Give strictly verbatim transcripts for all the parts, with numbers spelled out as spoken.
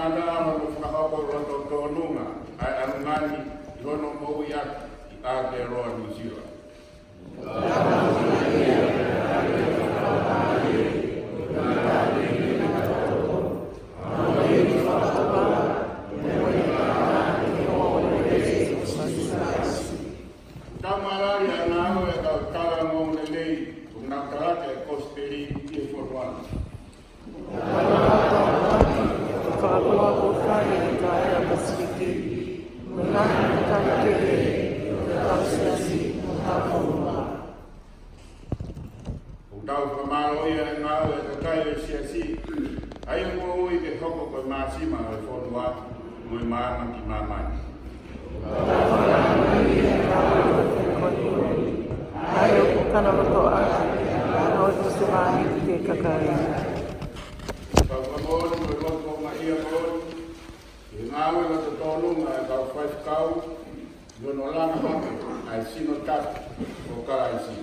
Ka ʻoku fakahoko loto tōnunga ʻa e ʻalunga ni ʻi hono moʻui ʻaki ʻi Aotearoa Nuʻu Sila. Tau mālōlō ʻa e ngāue ʻa e kau talanoa lelei ʻoku nau talaki ʻa e Kosipeli ʻi he fonua ni. Fakakoloa ko fai e kakai ʻa Pasifiki, mo e ngaahi kakai kehe, ʻo e kau siasi, mo e kau fonua. ʻOku tau fakamālō ʻi he ngāue ʻa e kakai ʻo e siasi, ʻa ia ʻoku moʻui ke hoko ko e māsima ʻo e fonua, mo e maama ki māmani. ʻA ia ʻoku kana loto ʻaki ʻa e ngāue ko e siasi ki he kakai. Tau fakamoʻoni mo e loto maʻia moʻoni ʻi he ngāue loto tōnunga ʻa e kau faifekau, ʻi hono langa hake ʻa e sino tapu ʻo Kalaisi.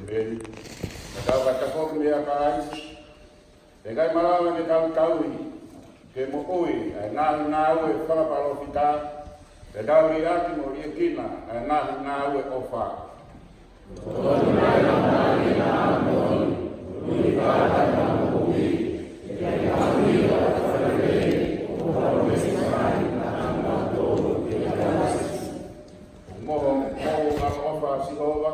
ʻEmeni. Ka tau ka tafoki meia Kalaisi, ʻe ʻikai malava ke tau tauhi ke moʻui ʻa e ngaahi ngāue fakapalōfita, pea tau liʻaki mo liʻekina ʻa e ngaahi ngāue ʻofa. Moho, moho, ʻaloʻofa ʻa Sihova,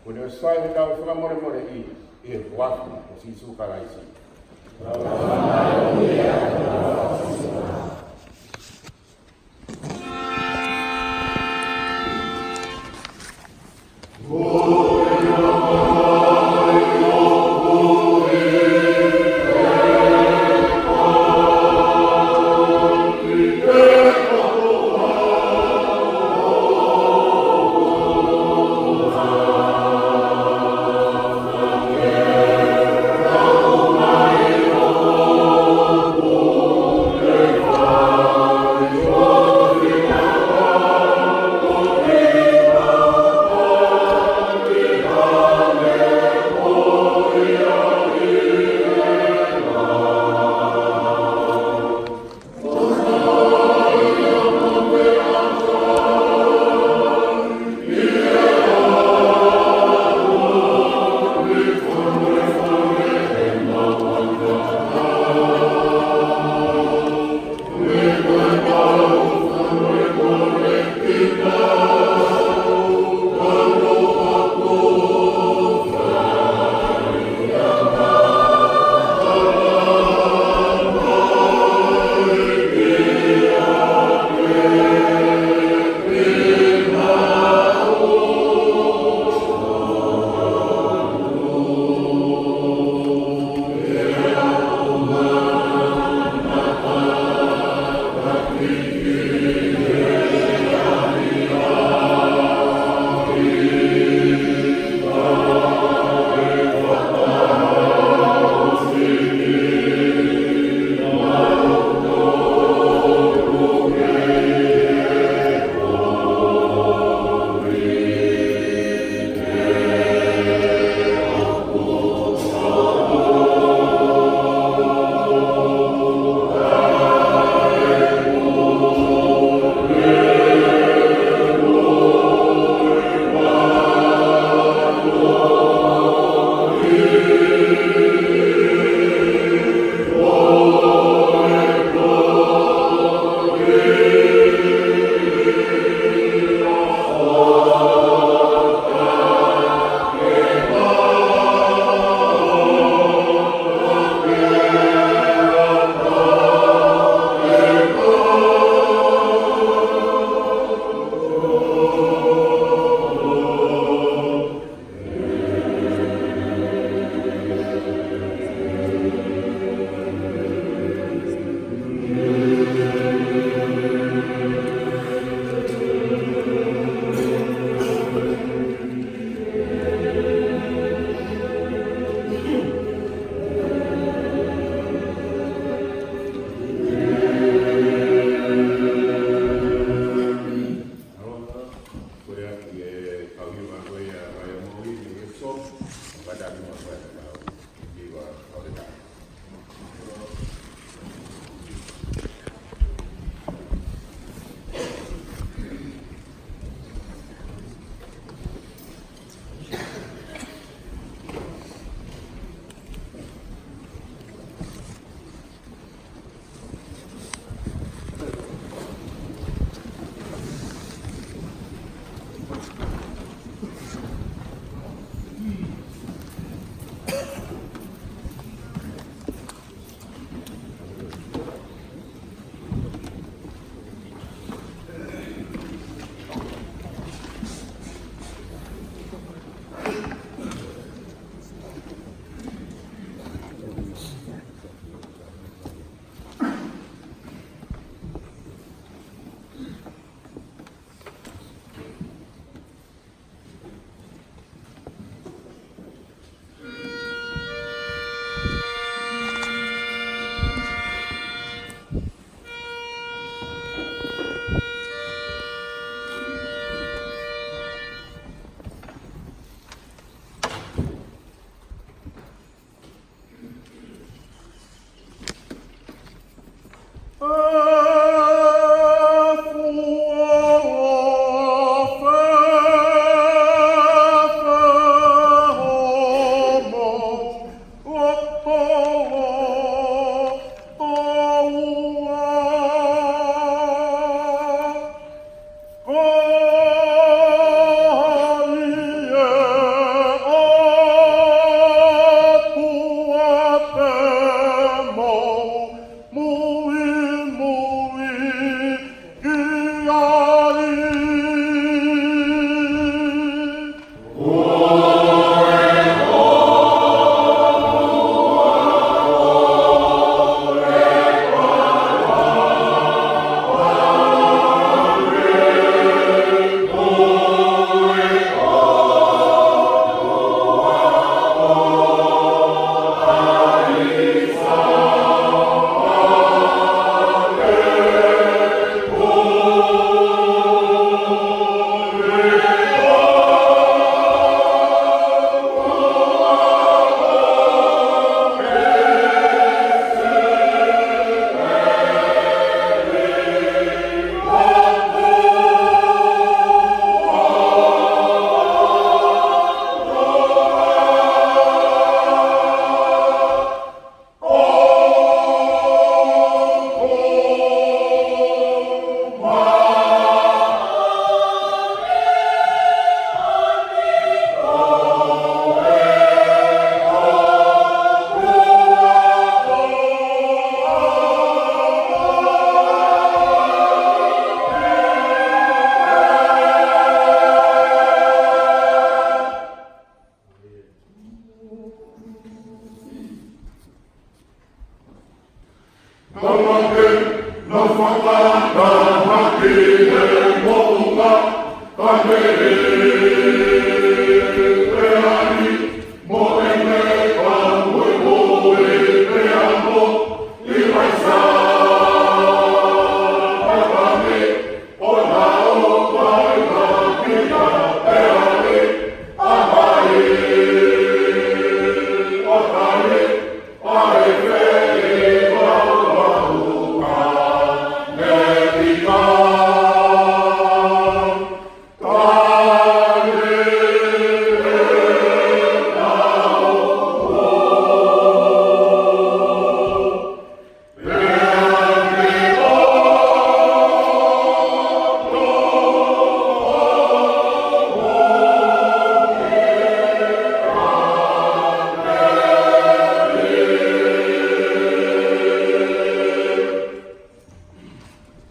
kuo ne ʻosi fai hotau fakamolemoleʻi ʻi he huafa ʻo Sīsū Kalaisi. Hiva ko ia ʻa e moʻui ni, ʻEkisoto, kae ʻatā mai ʻa e tau hiva ʻo e taʻu.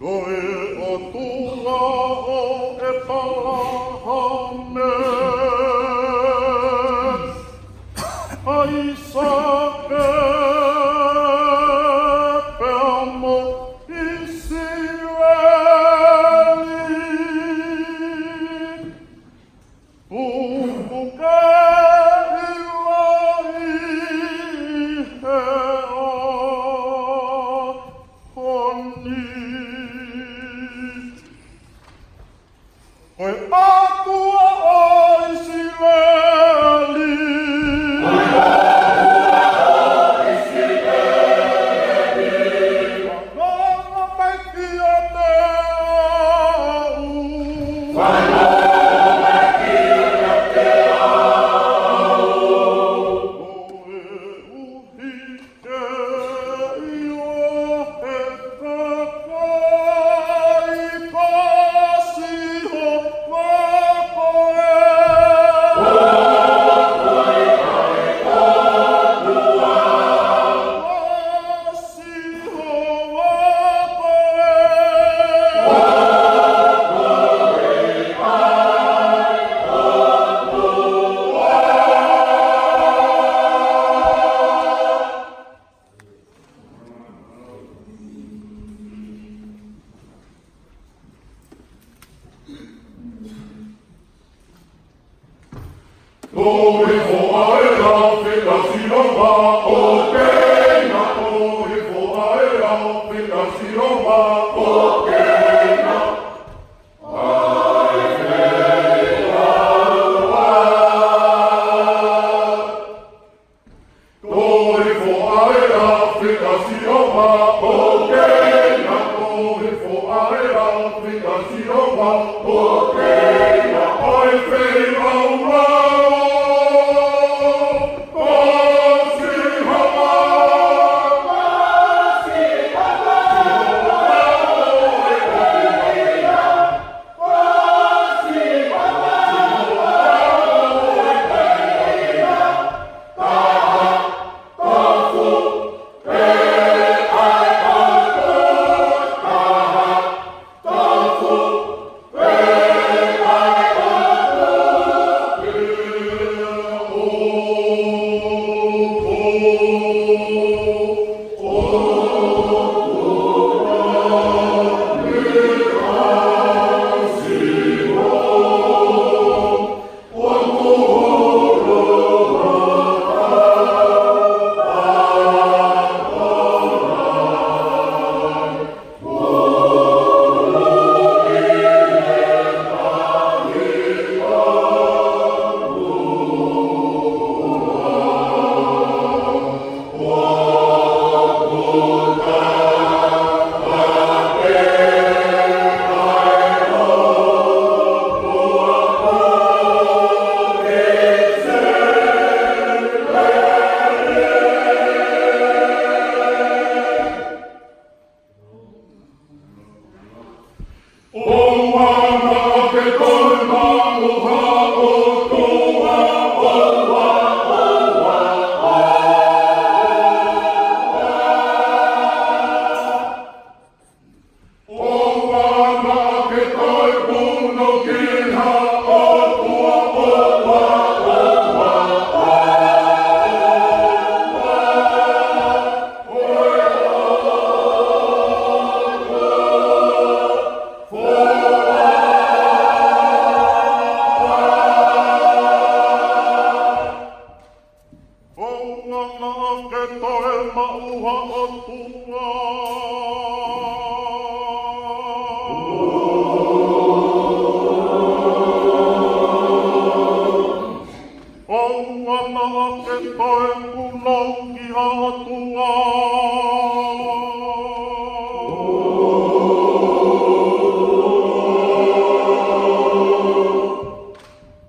Ko e ʻOtua ʻo ʻĒpalahame, ʻAisake, pea mo ʻIsileli. Tuku ke ʻiloʻi he ʻaho ni, ko e ʻOtua ʻo Ko e foʻi ʻa e lau fekasi ʻo ma o kena, ko e foʻi ʻa e lau fekasi ʻo ma o kena. Ko e foʻi ʻa e lau fekasi ʻo ma o kena, ko e foʻi ʻa e lau fekasi ʻo ma o kena, ʻa e feilaulau. ʻOua naʻa ke toe maʻu ha ʻotua, ʻoua, ʻoua, ʻoua. ʻOua naʻa ke toe punou ki ha ʻotua, ʻoua, ʻoua, ʻoua. ʻOua naʻa ke toe maʻu ha ʻotua. ʻOua naʻa ke toe punou ki ha ʻotua.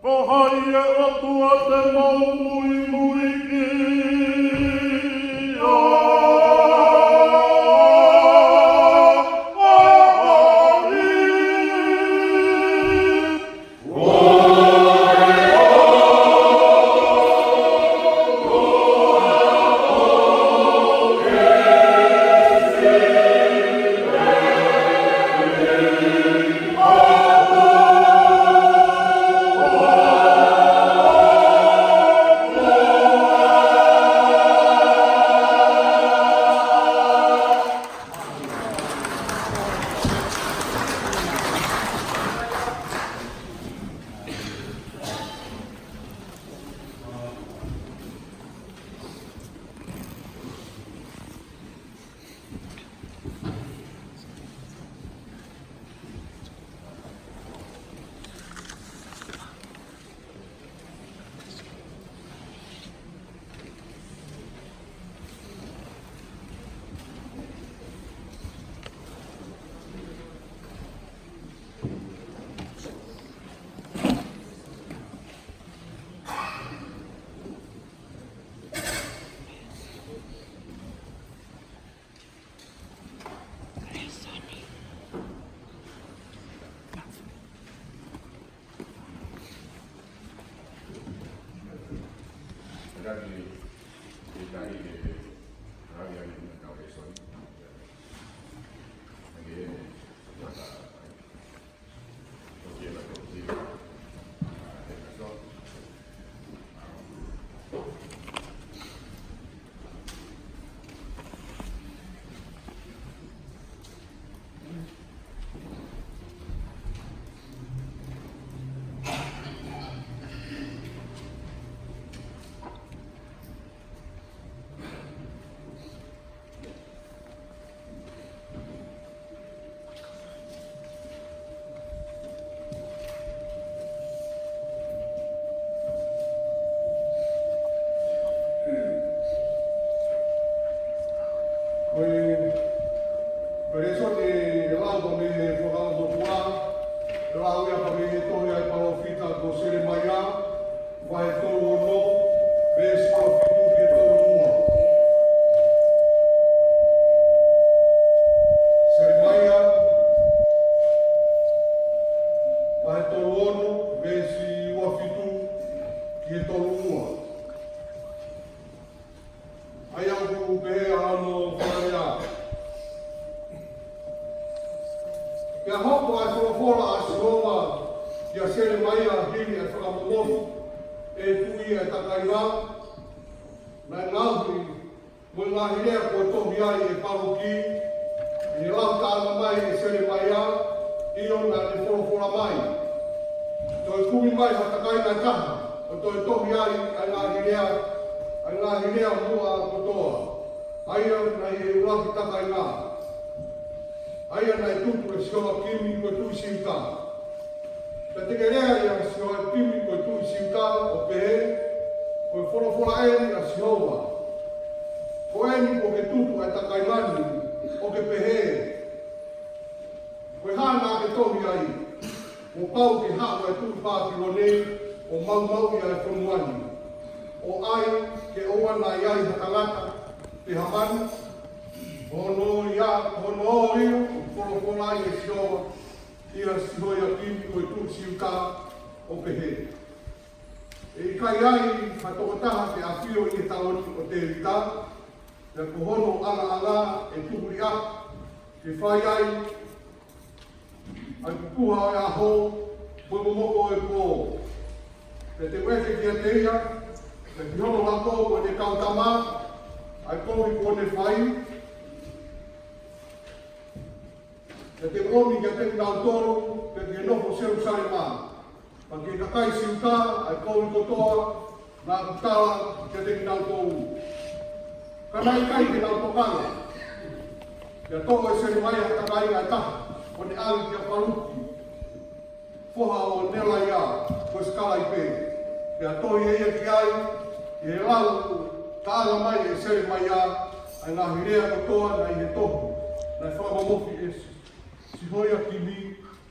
Ko hai ʻa e ʻotua te mou muimui ki ai? ʻi he tolu ua. ʻA ia ʻoku pehē ʻa hono fakalea: Pea hoko ʻa e folofola ʻa Sihova kia Selemaia hili ʻa e fakamomohi ʻe he tuʻi ʻa e takainga, naʻe ngaohi mo e ngaahi lea kuo tohi ai ʻe Paluki, ʻi he lau taʻanga mai ʻe Selemaia, ʻio, naʻa ne folofola mai: Toe kumi mai ha takainga ʻe taha, ʻo toe tohi ai ʻa e ngaahi lea, ʻa e ngaahi lea muʻa kotoa, ʻa ia naʻe ʻi he ʻuluaki takainga, ʻa ia naʻe tutu ʻe Sihoiakimi ko e tuʻi Siuta. Pea te ke lea ʻia Sihoiakimi ko e tuʻi Siuta, ʻo pehē: Ko e folofola eni ʻa Sihova: Ko eni kuo ke tutu ʻa e takainga ni, ʻo ke pehē: Ko e hā naʻa ke tohi ai, kuo pau ke haʻu ʻa e tuʻi Pāpilone ʻo maumauʻi ʻa e fonua ni, ʻo ʻai ke ʻoua naʻa ʻi ai ha tangata pe ha manu? Ko hono ia, ko hono ʻo ia ʻoku folofola ai ʻe Sihova ʻia Sihoiakimi ko e tuʻi Siuta, ʻo pehē: ʻE ʻikai ai ha tokotaha ke ʻafio ʻi he taloni ʻo Tēvita, pea ko hono ʻangaʻanga ʻe tuku liʻaki ke fai ai ʻa e pupuha ʻo e ʻaho mo e momoko ʻo e pō. Pea te u ʻeke kiate ia, pea ki hono ako mo ʻene kau tama, ʻa e kovi kuo ne fai, pea te u ʻomi kiate kinautolu, pea ki he nofo ʻo Selūsalema, pea ki he kakai Siuta, ʻa e kovi kotoa naʻa ku tala kiate kinautolu. Ka naʻe ʻikai ke nau tokanga. Pea toʻo ʻe Selemaia ha takainga ʻe taha, ʻo ne ʻalu kia Paluki, foha ʻo Nelaia ko e sikalaipe, pea tohi ʻe ia ki ai, ʻi he lau taʻanga mai ʻe Selemaia, ʻa e ngaahi lea kotoa naʻe ʻi he tohi naʻe fakamomohi ʻe Sihoiakimi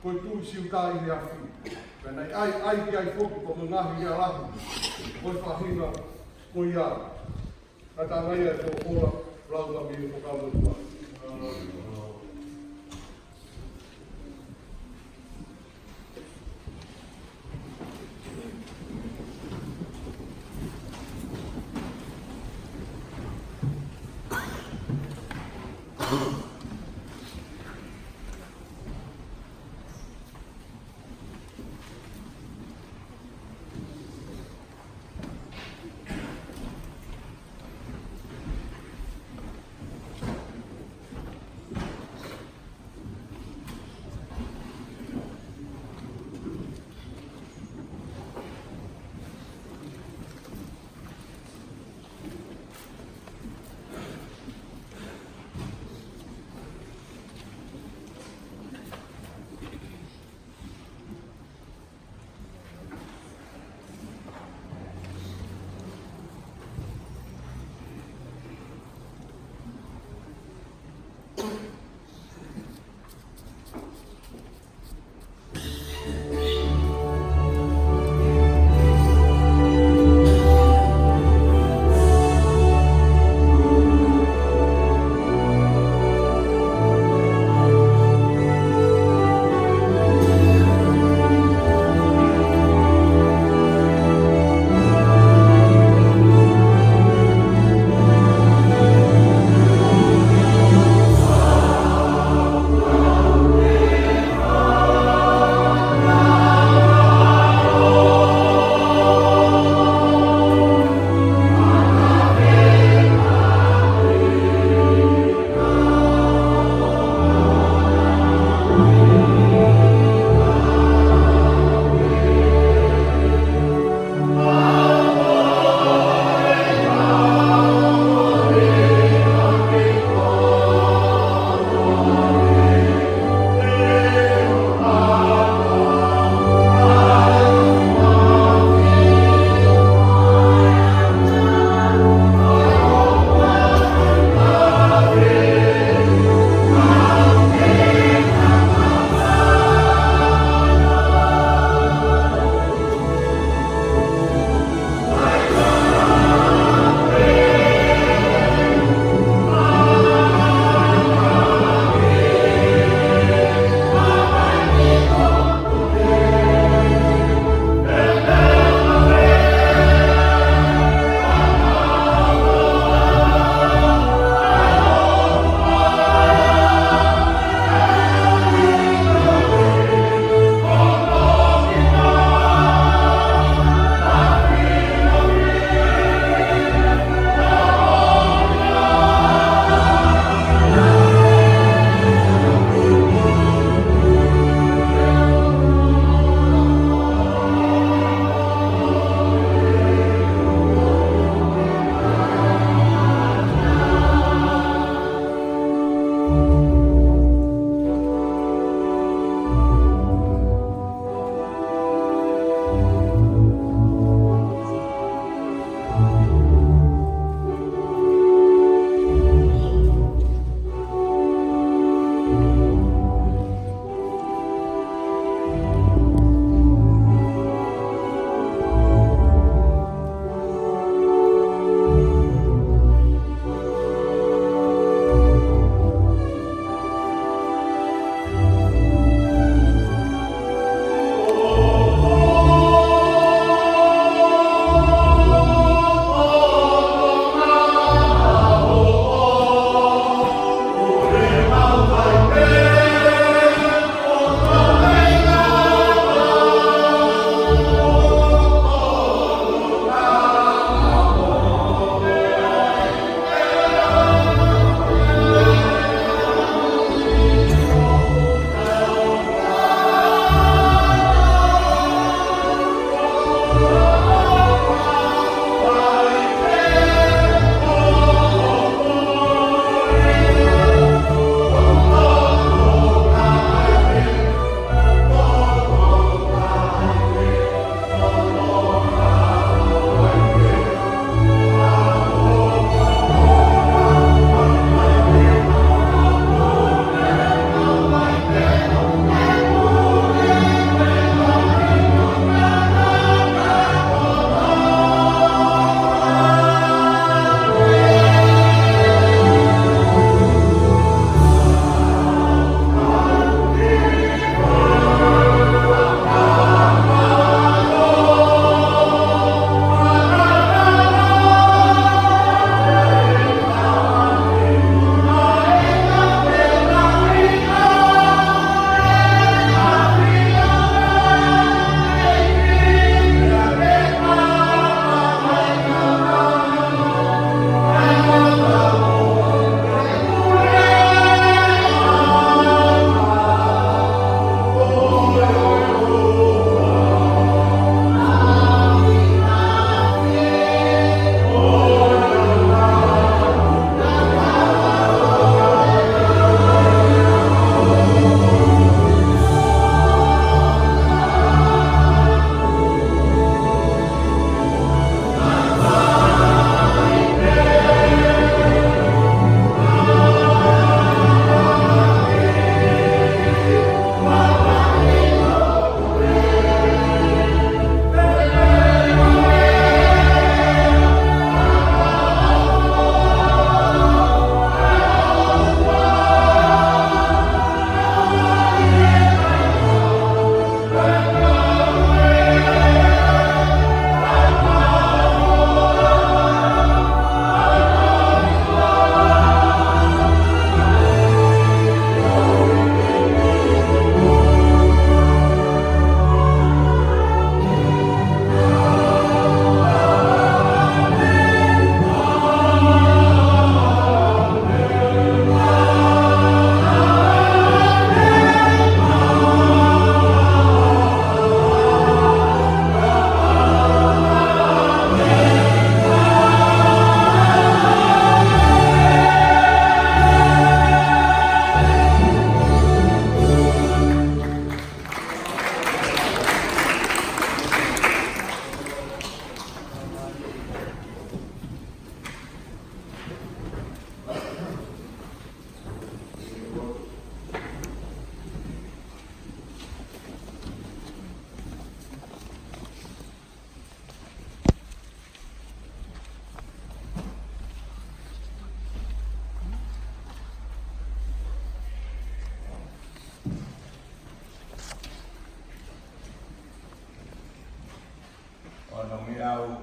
ko e tuʻi Siuta ʻi he afi. Pea naʻe ʻai, ʻai ki ai foki ko e ngaahi lea lahi ʻo e faʻahinga ko ia. Ka tā mai ʻa e folofola, lau ka mei he Fuakava Motuʻa.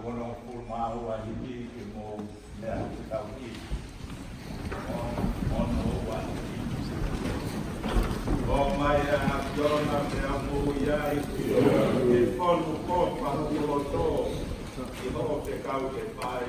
Ono fulu mā ua himi ke mou meʻa ke tau himi. Ono, ono ua himi. ʻOmai ʻa e ʻAfiona pea mou ʻi ai. Ke fonu ko pahu loto. Ke hoʻo fekau ke fai.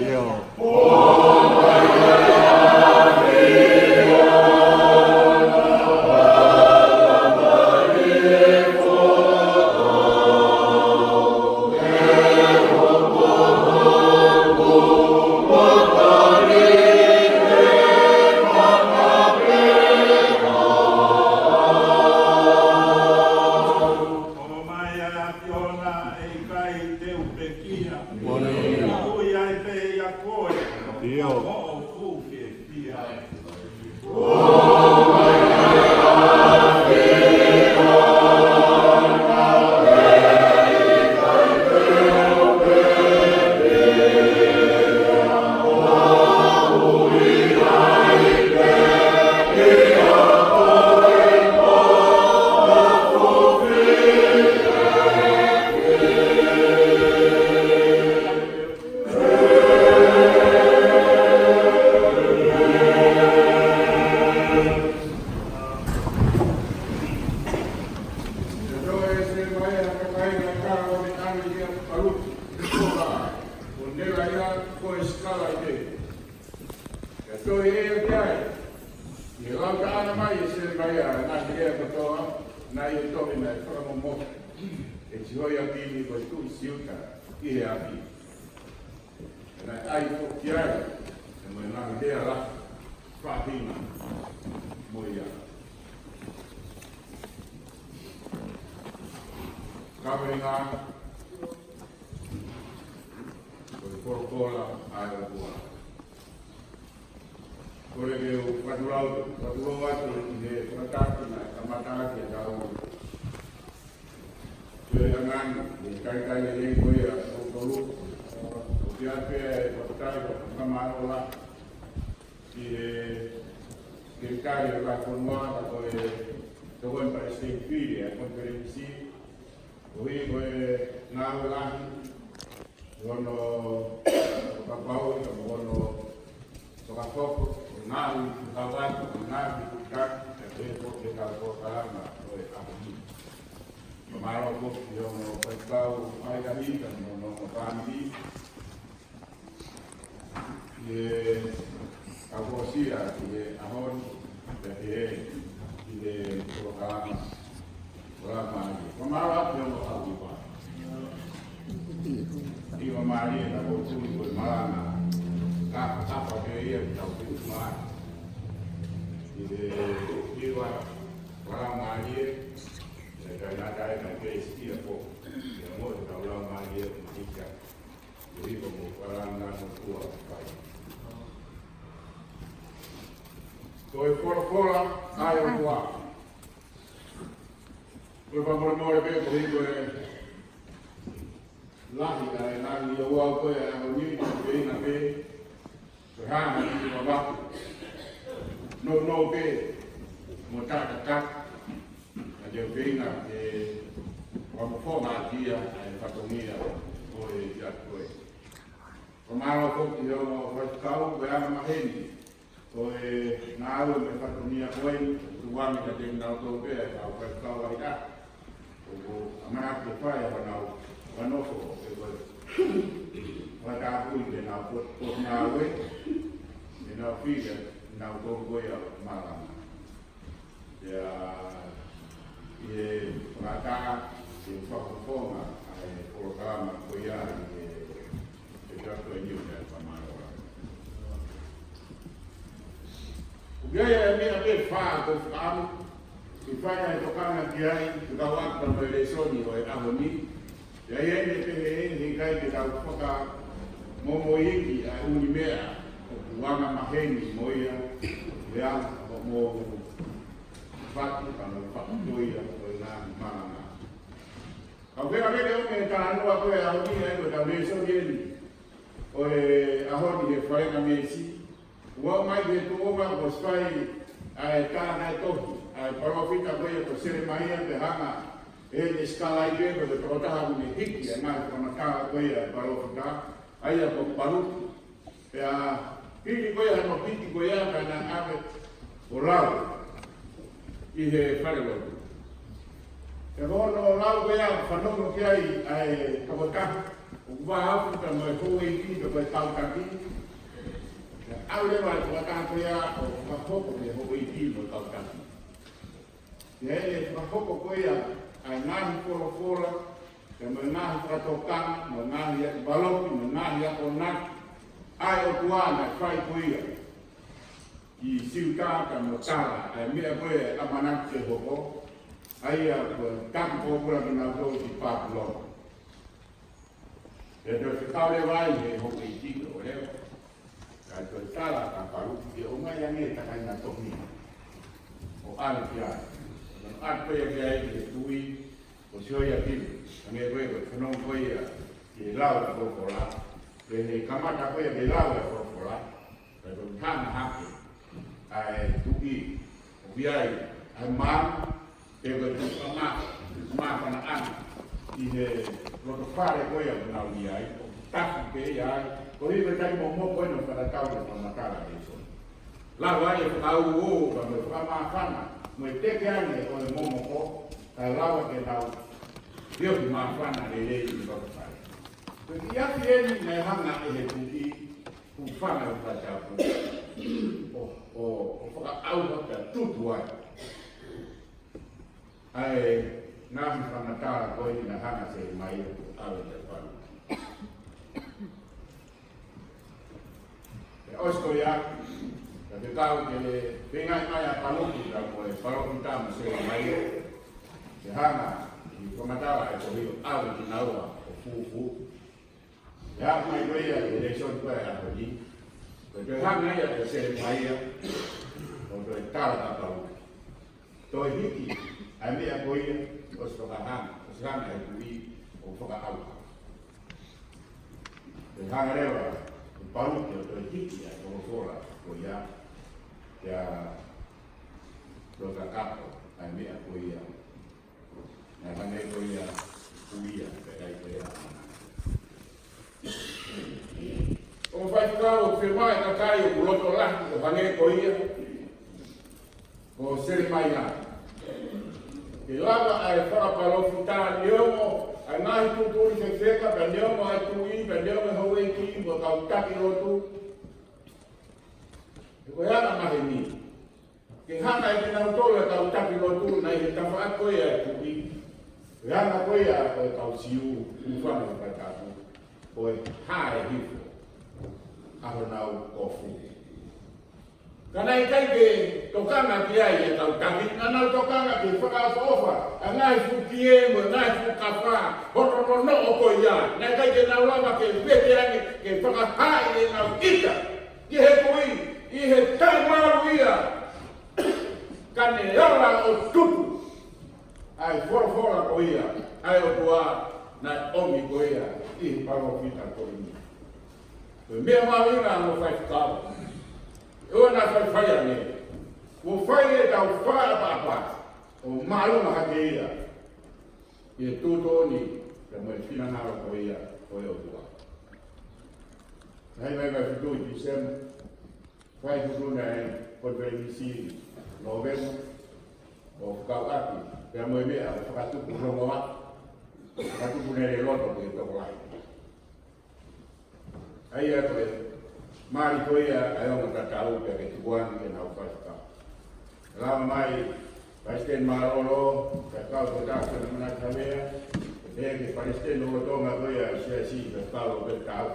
ʻIo. ʻOmai ʻa e ʻAfiona, ʻe ʻikai te u pekia. Ui ai pē ʻia koe. ʻIo. Hoʻo fuʻu fiefia. Ko Nelaia ko e sikala ʻi he. Ka toe ʻe ʻiate ia. ʻI he lau taʻana mai ʻe Selemaia ʻa e ngaahi lea kotoa naʻe tohi naʻe fakamomohi ʻe Sihoiakini ko e tuʻi Siuta ʻi he ʻapi. Naʻe ʻai foki ai ʻa e ngaahi lea lahi faʻahinga mo ia. Kaveinga, ko e folofola ʻa e ʻOtua. Kole ke u fakatulou, fakatulou atu ʻi he fakatapu naʻe kamata ʻaki ʻetau feohiʻanga ni, ʻi he kaikai lelei ko ia ʻoku tolu. ʻOku ʻi ai pē ʻa e fakatau, fakamālō lahi ʻi he Sekelitali ʻo e Vahefonua, ka ko e Tokoni Palesiteni Fili ʻa e Konifelenisi, koeʻuhi ko e ngāue lahi, ko hono fakapapauʻi, ka mo hono fakahoko ʻo e ngaahi fakavaivai, ʻo e ngaahi kuitaki, kae pehē foki ki he kau polokalama ʻo e ʻaho ni. Fakamālō foki ki he ongo faifekau ʻa e ʻaho ni, ka mo hono fāmili, ʻi he kau fakaʻosi ʻi he ʻaho ni, pea pehē ki he polokalama, polokalama ni. Fakamālō atu ki he ongo ʻaho ni. ʻI he mālie ka ko tui ko e malanga. Ka, ka pehē ia ki he tau tui mai. ʻI he, ʻi he polokalama mālie, ʻe kai nā kai nā kai sikia po. ʻI he mo e polokalama mālie, mālie. Ko e folofola ʻa e ʻOtua. Ko e fakamolemole pē koeʻuhi ko e lahi ʻa e ngaahi ouau ko ē ʻa e ʻaho ni, ko e ʻuhinga pē ko e hā ha kiʻi vavaku nounou pē mo tatakaka. Ka te u feinga ke fakafofonga ʻaki ia ʻa e fatongia ko ē ʻiate koe. Fakamālō foki ki he ongo faifekau, ko e angamaheni ko e ngāue mo e fatongia ko eni, tuku ange kiate kinautolu pē ʻa e kau faifekau ʻa ia. ʻOku ʻamanaki ke fai ʻa honau, honau nofo, ʻe ko e fakatapui ke nau pot-, potungāue, ke nau fili, ke nau tolu ko ia malanga. Pea, ʻi he fakataha, ʻi he fakafofonga ʻa e polokalama ko ia ʻi he, ʻi he tapu ʻe niu ʻe fakamālō. ʻOku ʻi ai e meʻa pē ʻe fā ʻoku ou fakaʻamu ke Fai ʻa e tokanga ki ai, ke kau atu mo e lēsoni ʻo e ʻaho ni. ʻA ia ʻoku pehē ʻe he kai ke tau fakamomoʻi ʻa e ʻū meʻa ʻoku anga maheni mo ia, ʻa ia ʻoku mo fatu ka mo fatu mo ia ʻo e ngaahi malanga. Kau fekau ke ʻomi e talanoa ko e ʻaho ni, ʻa ia ko e tau lēsoni eni ʻo e ʻaho ni he falenga meesi. Ua mai ke tuʻu ʻo ma ko spai ʻa e tā naʻe tohi ʻa e palōfita ko ia ko Selemaia, pea hanga ʻe he sikalaipe ko e tokotaha ʻoku ne hiki ʻa e ngaahi fakamatala ko ia ʻa e palōfita, ʻa ia ko Paluki. Pea hili ko ia hono hiki ko ia ka na ʻave ʻo lau ʻi he falelotu. Pea ko hono lau ko ia fanongo ki ai ʻa e tokotaha ʻoku vāofi pea mo e houʻeiki pea mo e kau taki. Pea ʻalu leva e tokotaha ko ia ʻo fakahoko ki he houʻeiki mo e kau taki. Pea ʻi he fakahoko ko ia ʻa e ngaahi folofola, pea mo e ngaahi fakatokanga, mo e ngaahi valoki, mo e ngaahi akonaki ʻa e ʻOtua naʻe fai ko ia ʻi Siuta, ka mo tala ʻa e meʻa ko ia ʻamanaki ke hoko, ʻa ia ko e taki pōpula kinautolu ki Papilone. Pea toe fekau leva ai he houʻeiki ʻo leva, kae toe tala kia Paluki ke ʻomai ange e takaina tohi ʻo ʻalu ki ai. ʻO ʻalu ko ia ki ai ki he tuʻi, ʻo sio ia ki ai, hangē ko e fanongo ko ia ki he lau ʻa e folofola. Pea ne kamata ko ia ke lau ʻa e folofola, pea toe hanga hake ʻa e tuʻi ʻo ʻi ai ʻa e maama, pe ko e tuʻi māfana, māfana ʻana ʻi he loto fale ko ia ʻoku nau ʻi ai, ʻo tafi pē ia ai, ko e hiva tai mo mo ko e no fakatatau ki he fakamatala ʻa e lēsoni. Lava ai e fakauō, ka mo e fakamāfana, mo e teke ange ʻo e momoko, kae lava ke nau ʻio ki māfana lelei ʻi he loto fale. Ko e kiʻi afi eni naʻe hanga ʻe he tuʻi, hūfanga ʻi he fatapu, ʻo, ʻo, ʻo fakaʻauha pea tutu ai ʻa e ngaahi fakamatala ko eni naʻe hanga ʻe Selemaia ʻo ʻave kia Paluki. Pea ʻosi ko ia, ka te tau ke le feinga mai ʻa Paluki ka mo e palōfita mo Selemaia, ke hanga ʻi he fakamatala ʻa e tohi ʻo ʻave kinaua ʻo fufū. Pea aʻu mai ko ia ʻi he lēsoni ko ia ʻo e ʻaho ni, ko e toe hanga ia ʻe Selemaia ʻo toe tala kia Paluki, toe hiki ʻa e meʻa ko ia ʻosi fakahanga, ʻosi hanga ʻe he tuʻi ʻo fakaʻauha. Toe hanga leva ʻe Paluki ʻo toe hiki ʻa e folofola ko ia, pea toe kakato ʻa e meʻa ko ia. Naʻe hangē ko ia, ko ia, pea ʻikai ko ia. ʻO fai ka ʻo femaʻi kakai ʻoku loto lahi ʻo hangē ko ia ko Selemaia, ke lava ʻa e fakapalōfita, neongo ʻa e ngaahi tuʻutuʻuni fefeka, pea neongo ʻa e tuʻi, pea neongo e houʻeiki, mo e kau taki lotu. He ko e anga maheni ke hanga ʻe kinautolu ʻa e kau taki lotu naʻe ʻi he tafaʻaki ko ia ʻo e tuʻi, ʻa e anga ko ia ʻo e kau Siu, hūfanga ʻi he fatapu, ko e hā e hifo ʻa honau kofu. Ka naʻe ʻikai ke tokanga ki ai e kau taki, naʻa nau tokanga ki he fakaʻofoʻofa ʻa e ngaahi fuʻu kie mo e ngaahi fuʻu kafa, hono nonoʻo ko ia. Naʻe ʻikai ke nau lava ke vete ange, ke fakahaaʻi ʻenau ʻita ki he tuʻi ʻi he taʻemalu ia. Ka ne ala ʻo tuku ʻa e folofola ko ia ʻa e ʻOtua naʻe ʻomi ko ia ʻi he palōfita ko eni. Ko e meʻa mahuʻinga ʻa e faifekau, ʻoua naʻa faifai ange, kuo fai ʻetau fakaʻapaʻapa ʻo māʻolunga hake ia ʻi he tuʻutuʻuni pea mo e finangalo ko ia ʻo e ʻOtua. Naʻe ʻi ai e vahevahe fitu ʻi Tīsema, fai tuʻutuʻuni ʻa e konifelenisi Nōvema, ʻo fakauʻaki pea mo e meʻa ʻo fakatupu longoaʻa, fakatupu nele loto ki he tokolahi. ʻA ia ko e mali ko ia ʻa e ongo tatau pea ke tukuange ke nau faifekau. Lava mai Palesiteni Mālōlō, faifekau ko Tākisoni Manaki Havea, pea ki he palesiteni lolotonga ko ia ʻa e Siasi, faifekau Lopeti Tau.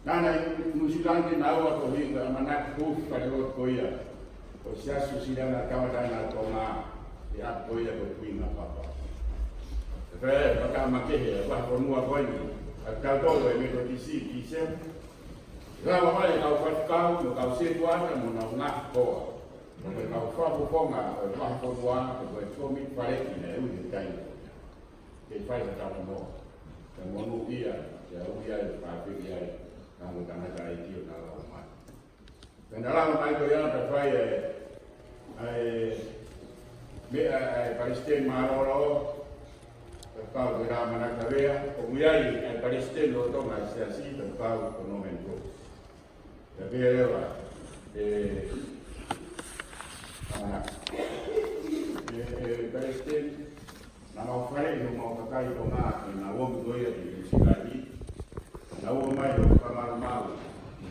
Naʻa na ʻi Nuʻusila naʻa na ō atu ʻo hiki ʻamanaki hū falelotu ko ia ʻo e Siasi Uēsiliana Tauʻatāina ʻo Tonga. ʻI he ʻapi ko ia ko Kuini Papua. ʻE fai e fakamakehe ʻa e vahefonua ko eni ʻa kitautolu ʻa e Metotisi Pīsemi. Lava mai e kau faifekau mo e kau setuata mo nau ngaahi hoa. Mo e kau fakafofonga ʻo e vahefonua, ko e kōmiti faleki naʻe ui he taimi ko ia. Ke fai ha talanoa. Ke monūʻia, ke ui ai, ke fakaafeʻi ai, ka mo tangataʻeiki ʻo na lava mai. Pea na lava mai ko ia, pea fai e, e, meʻa e, e palesiteni mālōlō, pea kau ko Lāmanaki Tavea, ʻoku ʻi ai e palesiteni lolotonga e siasi, pea kau ko Norman Brooks. Pea pehē leva, e, Lāmanaki. E, e, palesiteni, naʻa mau fai ʻi homau kakai Tonga, ʻi he nau ō mai ko ia ki Nuʻu Sila ni, nau ō mai ʻo fakamalumalu,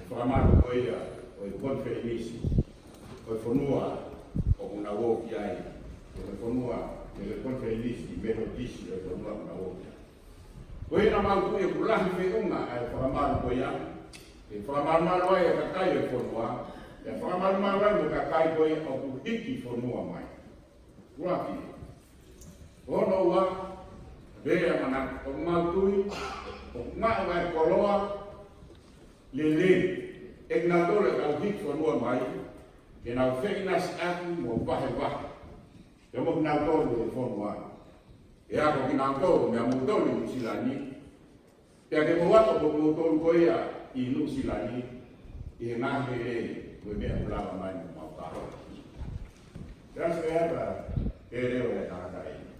fakamalu ko ia ʻo e konifelenisi ʻo e fonua ʻoku nau ō ki ai, ʻo e fonua, ʻo e konifelenisi Metotisi ʻo e fonua ʻoku nau ō ki ai. Ko ia naʻa mau tui ʻoku lahi feʻunga ʻa e fakamalu ko ia, ʻe fakamalumalu ai e kakai ʻo e fonua, ʻe fakamalumalu ai mo e kakai ko ia ʻoku hiki fonua mai. Ua ki. Ono ua, pea mana, ʻoku mau tui, ʻoku maʻu ʻa e koloa lelei ʻe kinautolu ʻoku hiki fonua mai, ke nau feʻinasiʻaki mo vahevahe. Ke mo kinautolu ʻi he fonua. ʻE ako kinautolu, meia moutolu ʻi Nuʻu Sila ni, pea ke mou ako ko moutolu ko ia ʻi Nuʻu Sila ni, ʻi he ngaahi lelei, ko e meʻa ʻoku lava mai mo mau kau. Pea se ata, pea leo e tangataʻeiki.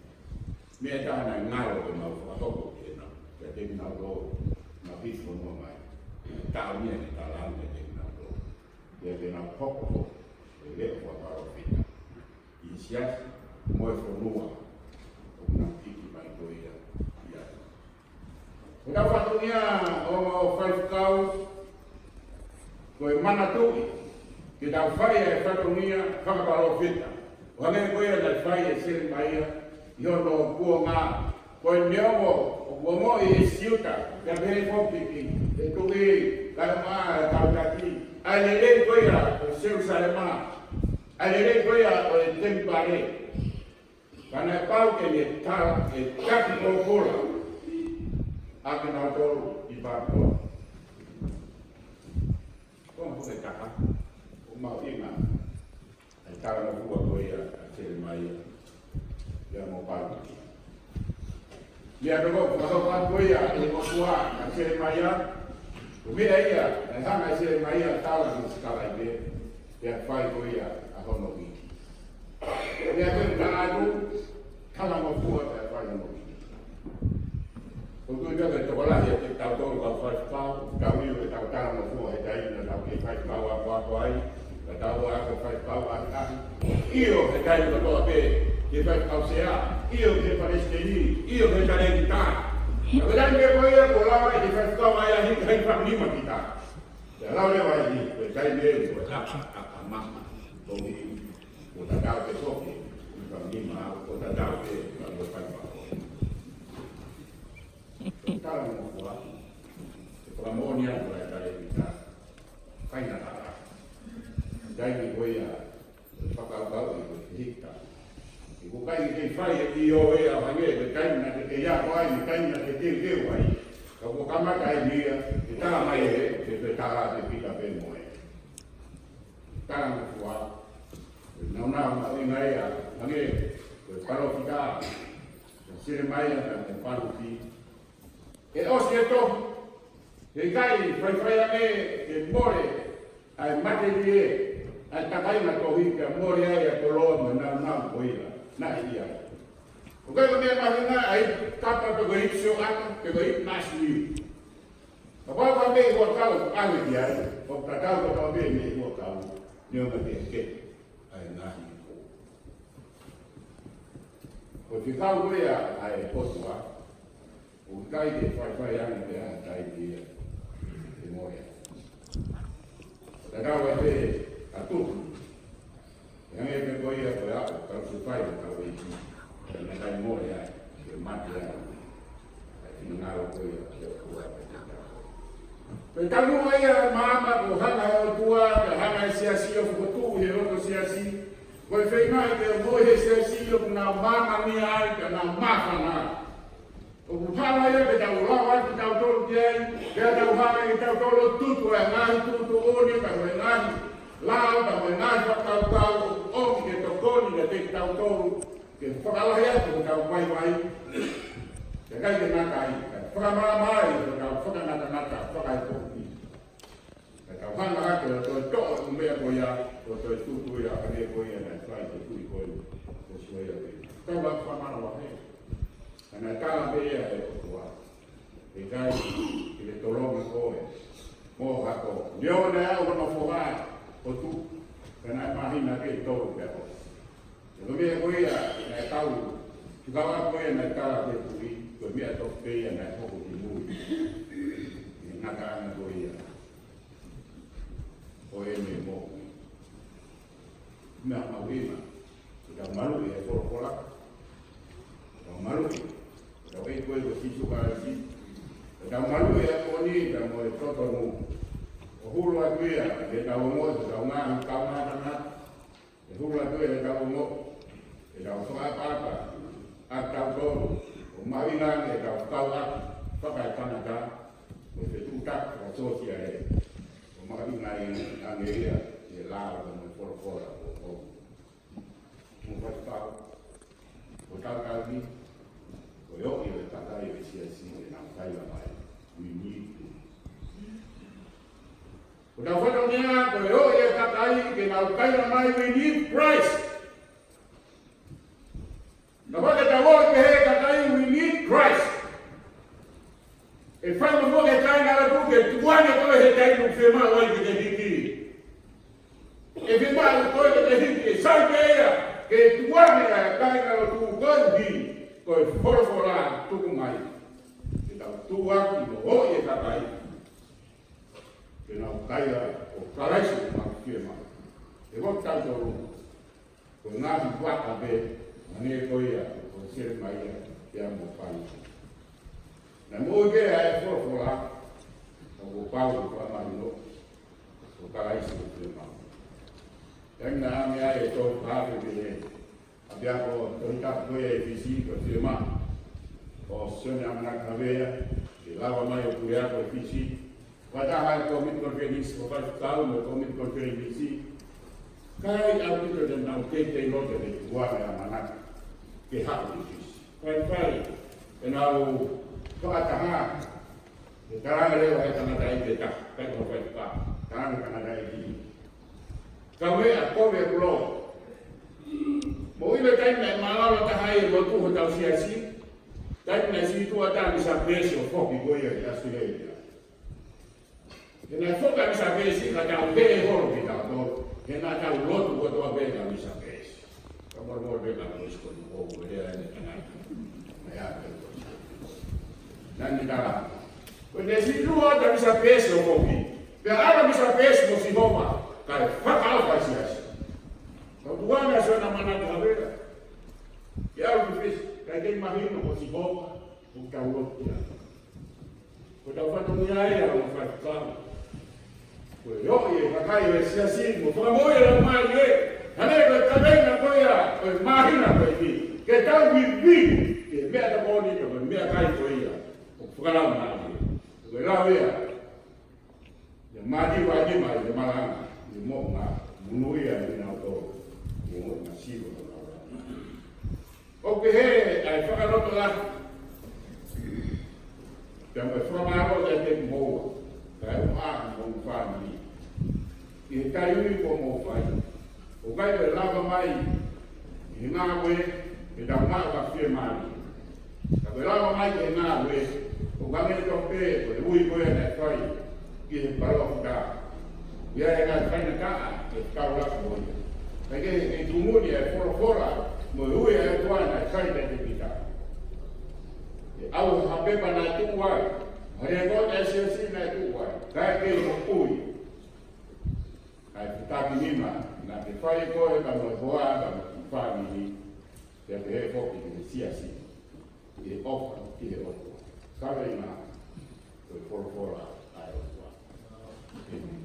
Meʻa ʻe taha naʻe ngalo ke mau fakahoko ki he nau. Pea te kinautolu, nau hiki fonua mai. Taʻu ia ke talange te kinautolu. Pea ke nau hoko ko e leʻo fakapalōfita. ʻI he siasi, mo e fonua, ʻoku nau hiki mai ko ia, ia. Ko ʻetau fatongia ʻo, ʻo faifekau, ko e manatuʻi, ke tau fai e fatongia fakapalōfita. ʻO hangē ko ia naʻe fai ʻe Selemaia, ʻi hono kuonga, ko e meʻa ʻoku, ʻoku ongoʻi ʻe Siuta, pea pehē foki ki he tuʻi, kae ʻumaʻā e kau taki, ʻa e lelei ko ia ʻo Selusalema, ʻa e lelei ko ia ʻo e temipale. Ka naʻe pau ke ne tala, ʻe taki pōpula ʻa kinautolu ʻi Papilone. Ko e fuke taha, ʻoku mau ʻi ai ʻa e talangofua ko ia ʻa Selemaia, ia mo Paluki. Ia ko e fuke taha ko ia, ʻi he ngofua ʻa Selemaia, ko e meʻa ia, ʻe hanga ʻe Selemaia ʻo tala ki he sikalaipe, pea fai ko ia ʻa hono hiki. Ia ko e tala atu, talangofua pea fai hono hiki. ʻOku ou tui pē ko e tokolahi ʻetau tolu kau faifekau, tau ʻilo ʻetau talangofua he taimi naʻa tau kei faifekau akoako ai, naʻa tau ako faifekau ʻahiʻahi. ʻIo he taimi kotoa pē, ki he faifekau sea, ʻio ki he palesiteni, ʻio ki he talēkita. Ka ko e taimi pē ko ia, kuo lava ai ke faifekau ai ʻahiʻahi fānima kita. Pea lau leva ai, ko e taimi ē, ko e ʻaka, ʻaka mama, ko e, ko e tatau pē foki, ko e fānima, ko e tatau pē, ko e faifekau. Talangofua, ʻe fakamoʻoni atu ʻa e talēkita, faingataʻa. Taimi ko ia, fakakaukau ʻi he hika. ʻOku ʻikai ke fai e ʻio ē ʻo hangē, ko e taimi naʻa ke ako ai, ko e taimi naʻa ke teuteu ai. Ka kuo kamata ai ia, ʻe tala mai ē, ke toe tala atu pē pea mo e talangofua. Naʻa nau maʻu ʻi ai ʻa, hangē, ko e palōfita, ko Selemaia, ko Paluki. ʻE ʻosi e tohi. Heʻikai faifai ange ke mole ʻa e matelie, ʻa e takainga tohi pea mole ai ʻa e koloa mo e nāunau ko ia naʻe ʻi ai. ʻOku ʻikai ko e meʻa mahino ʻa e kapa pe ko e ipu sioʻata, pe ko e ipu nasi. Kapau ko e meʻi huʻakau, ʻave ki ai, ʻoku tatau kotoa pē meʻi huʻakau, neongo ʻa e kehekehe ʻa e ngaahi ipu. Ko e fekau ko ia ʻa e ʻOtua, ʻoku ʻikai ke faifai ange pē ʻa e taimi ia ke mole. Tatau ai pē ʻa e tupu. ʻE hangē pē ko ia ko e aʻu, ka ʻoku fai ʻe he kau ʻeiki. Pea naʻe ʻikai mole ai, ke mate ai. ʻA e finangalo ko ia ʻa e ʻOtua pē te tau. Pea talu ai ʻa e maama kuo hanga ʻe he ʻOtua, pea hanga ʻe he siasi ʻo fokotuʻu ʻi he loto siasi. Ko e feinga ke moʻui he siasi ʻoku nau māmani ai, ka nau māfana. ʻOku hala ia ke tau lava atu kitautolu ki ai, ke tau hanga ʻe kitautolu ʻo tutu ʻa e ngaahi tuʻutuʻuni, pea mo e ngaahi lao, pea mo e ngaahi fakakaukau ʻoku ʻomi ke tokoni kiate kitautolu, ke fakalahi atu hotau vaivai. Kae ʻikai ke ngata ai, kae fakamaama ai hotau fakangatangata fakaekonomika. Ka tau hanga hake ʻo toe toʻo e meʻa ko ia, ʻo toe tutu ia, ʻa e ko ia naʻe fai ʻe he kui ko ē, ko Suea ko ē. Tau ʻai fakamālō ʻa hē. Ka naʻe tala pē ia ʻe he ʻOtua: ʻIkai te ke tolonga koe mo ho hako. Neongo naʻe ʻi ai hono foha ʻo tuʻu, ka naʻe māhina pē ʻe tolu pea hoko. Ko e meʻa ko ia naʻe tau, ki he kava ko ia naʻe tala pē ʻe he kui, ko e meʻa tofu pē ia naʻe hoko ki mui. ʻI he ngataʻanga ko ia ʻo ʻene moʻui. Meʻa mahuʻinga ke tau maluʻi e folofola. Tau maluʻi, tau ʻEiki ko Sīsū Kalaisi. Tau maluʻi e ʻaho ni pea mo e totonu. ʻO hulu atu ia, ke tau ongoʻi, ke tau ngaahi, tau ngaahi tangata. ʻE hulu atu ia ke tau ongoʻi, ke tau fakaʻapaʻapa ʻa kitautolu, ʻo mahuʻinga ange ʻetau kau ʻaki fakaetangata, mo e fetuʻutaki fakasōsiale, ʻo mahuʻinga ange ia ʻi he lao mo e folofola ʻo, ʻo, mo e faifekau, ʻo tau kau ni, ko e ʻoʻi ʻo e kakai ʻo e siasi ʻoku nau kaila mai, we need to. Ko ʻetau fatongia ko e ʻoʻi e kakai ke nau kaila mai, we need Christ. Kapau te tau ʻoʻi pē he kakai, we need Christ, ʻe fai mo e kakai ngalo tuʻu ke tukuange koe he taimi ʻoku fiemaʻu ai ke ke hiki. ʻE fiemaʻu koe ke ke hiki, ʻe sai pē ia ke tukuange ʻa e kakai ngalo tuʻu koeʻuhi ko e folofola tuku mai. Ke tau tukuange mo ʻoʻi e kakai ke nau kaila ko Kalaisi ʻoku mau fiemaʻu. ʻE ʻoku tau tolu, ko e ngaahi vaka pē, ʻa ē ko ia, ko Selemaia, pea mo Paiute. Naʻe moʻui pē ʻa e folofola, ʻoku pau ke fakamahino, ko Kalaisi ʻoku fiemaʻu. Taimi naʻe ʻange ai e tolu fā pē pehē, ʻa pea ko e Tohi Tapu ko ia ʻi Fisi, ko e fiemaʻu ʻo Sione ʻAmanaki Havea ke lava mai ʻo puleako ʻi Fisi. Fakataha e kōmiti konifelenisi, ko e faifekau mo e kōmiti konifelenisi. Ka ʻi ai ʻaupito ʻenau teitei loto ke tukuange ʻa ʻAmanaki ke haʻu ki Fisi. Faifai ʻenau fakataha, ʻe tala ange leva ʻe he tangataʻeiki ʻe taha, ʻikai ko e faifekau, tala ange ʻe he tangataʻeiki: Kau meʻa, ko e meʻa kuo lō. Mou ʻilo e taimi naʻe mālōlō taha ai e lotu hotau siasi, taimi naʻe sītuʻa atu ʻa Misa Peesi ʻo foki ko ia ki ʻAositelēlia. He naʻe foki ʻa Misa Peesi, ka tau pehē holo kitautolu, he naʻa tau lotu kotoa pē kia Misa Peesi. Ka mole mole pē ka ko isi ko ni ko ko lea ʻene tangata. Naʻe ʻa pē ko isi. Naʻa ne tala: Ko ʻene sītuʻa atu ʻa Misa Peesi ʻo foki, pea ʻalu ʻa Misa Peesi mo Sihova, kae fakaʻauha e siasi. Tau tukuange ʻa Sione ʻAmanaki Havea ke ʻalu ki Fisi, kae kei mahino ko Sihova ʻoku tau lotu ki ai. Ko ʻetau fatongia ia ʻo faifekau, ko e ʻoʻi e kakai ʻo e siasi mo fakamoʻui e laumālie. Hangē ko e kaveinga ko ia ʻo e māhina ko eni, ke tau vivili ki he meʻatokoni mo e meʻakai ko ia ʻoku fakalaumālie. Ko e lau ia, ʻia Mātiu vahe nima ʻi he malanga, ʻi he moʻunga, monūʻia ʻa kinautolu ʻoku masiva honau langa. ʻOku pehē ʻa e fakalotolahi, pea mo e fakamālō kiate kimoua, kae ʻumaʻā homou fāmili, ʻi he tali ui kuo mou fai. ʻOku ʻikai ko e lava mai ʻi he ngāue ke tau maʻu ha fiemālie, ka ko e lava mai ki he ngāue, ʻoku hangē tofu pē ko e ui ko ia naʻe fai ki he palōfita. ʻI ai e ngaahi faingataʻa ke tau laka mo ia. Kae kehe, ke tūmuni e folofola mo e ui ʻa e ʻOtua naʻe fai kiate Pita. ʻE ʻauha ha pepa naʻe tuʻu ai, ha lekooti ʻa e siasi naʻe tuʻu ai, kae kei hoʻo ui. Kae fetakinima naʻa ke fai ʻe koe pea mo e hoa pea mo ho fāmili, pea pehē foki ki he siasi, ʻi he ʻofa ki he ʻOtua. Kaveinga ko e folofola ʻa e ʻOtua. ʻĒmeni.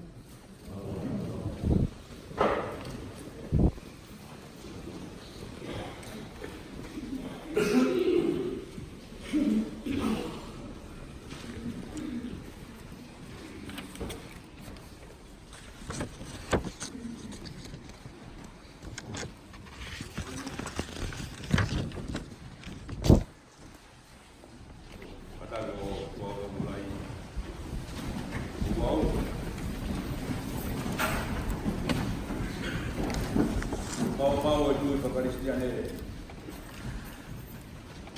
Kalisitiane.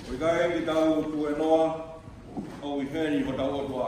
ʻOku ʻikai ke tau tuēnoa ʻo ʻi heni hotau ʻOtua.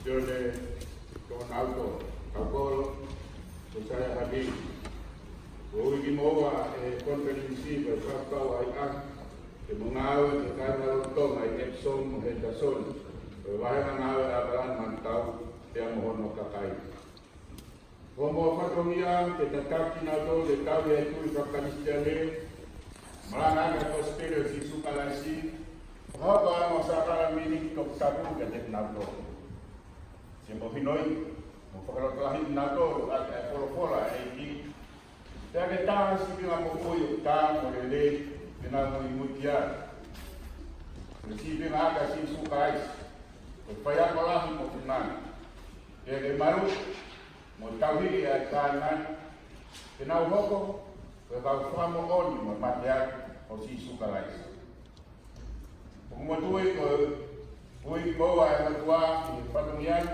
Sione Toʻonauto Taukolo, Sōsaia Havili. Kuo ui kimoua ʻe he konifelenisi ko e fakakaukau ʻa e ʻaho, ke mo ngāue ki he kāinga lotu Tonga ʻi Epsom mo Henderson, ko e vāhenga ngāue ʻa ʻApalani Manukau, pea mo hono kakai. Ko homou fatongia ke tataki kinautolu ke tauhi ʻa e tui fakakalisitiane, malanga ʻaki ʻa e kosipeli ʻo Sīsū Kalaisi, fakahoko ʻa e ongo sākalamēniti toputapu kiate kinautolu. Ke mo hinoi, mo fakalotolahiʻi kinautolu ʻaki ʻa e folofola ʻa e ʻEiki, pea ke tā ha sīpinga moʻui ʻoku tā mo lelei ke nau muimui ki ai. Ko e sīpinga ʻaki ʻa Sīsū Kalaisi, ko e faiako lahi mo finangalo. Pea ke malu mo tauhi ʻa e kāinga ni, ke nau hoko ko e kau fakamoʻoni mo mateaki ʻo Sīsū Kalaisi. ʻOku mo tui ko e ui kimoua ʻe he ʻOtua ki he fatongia ni,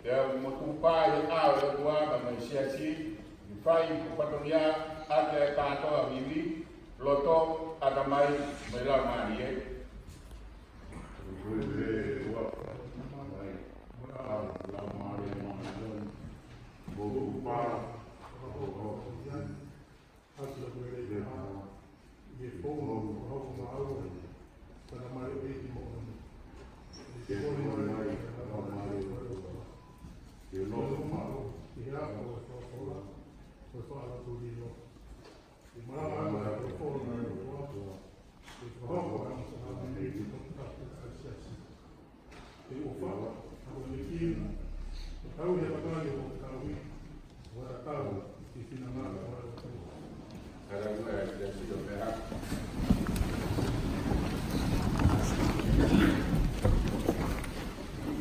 pea ʻoku mo tukupā ʻi he ʻao ʻo e ʻOtua mo e Siasi, ke fai ho fatongia ʻaki ʻa e kātoa ʻo e ivi, loto, ʻatamai mo e laumālie.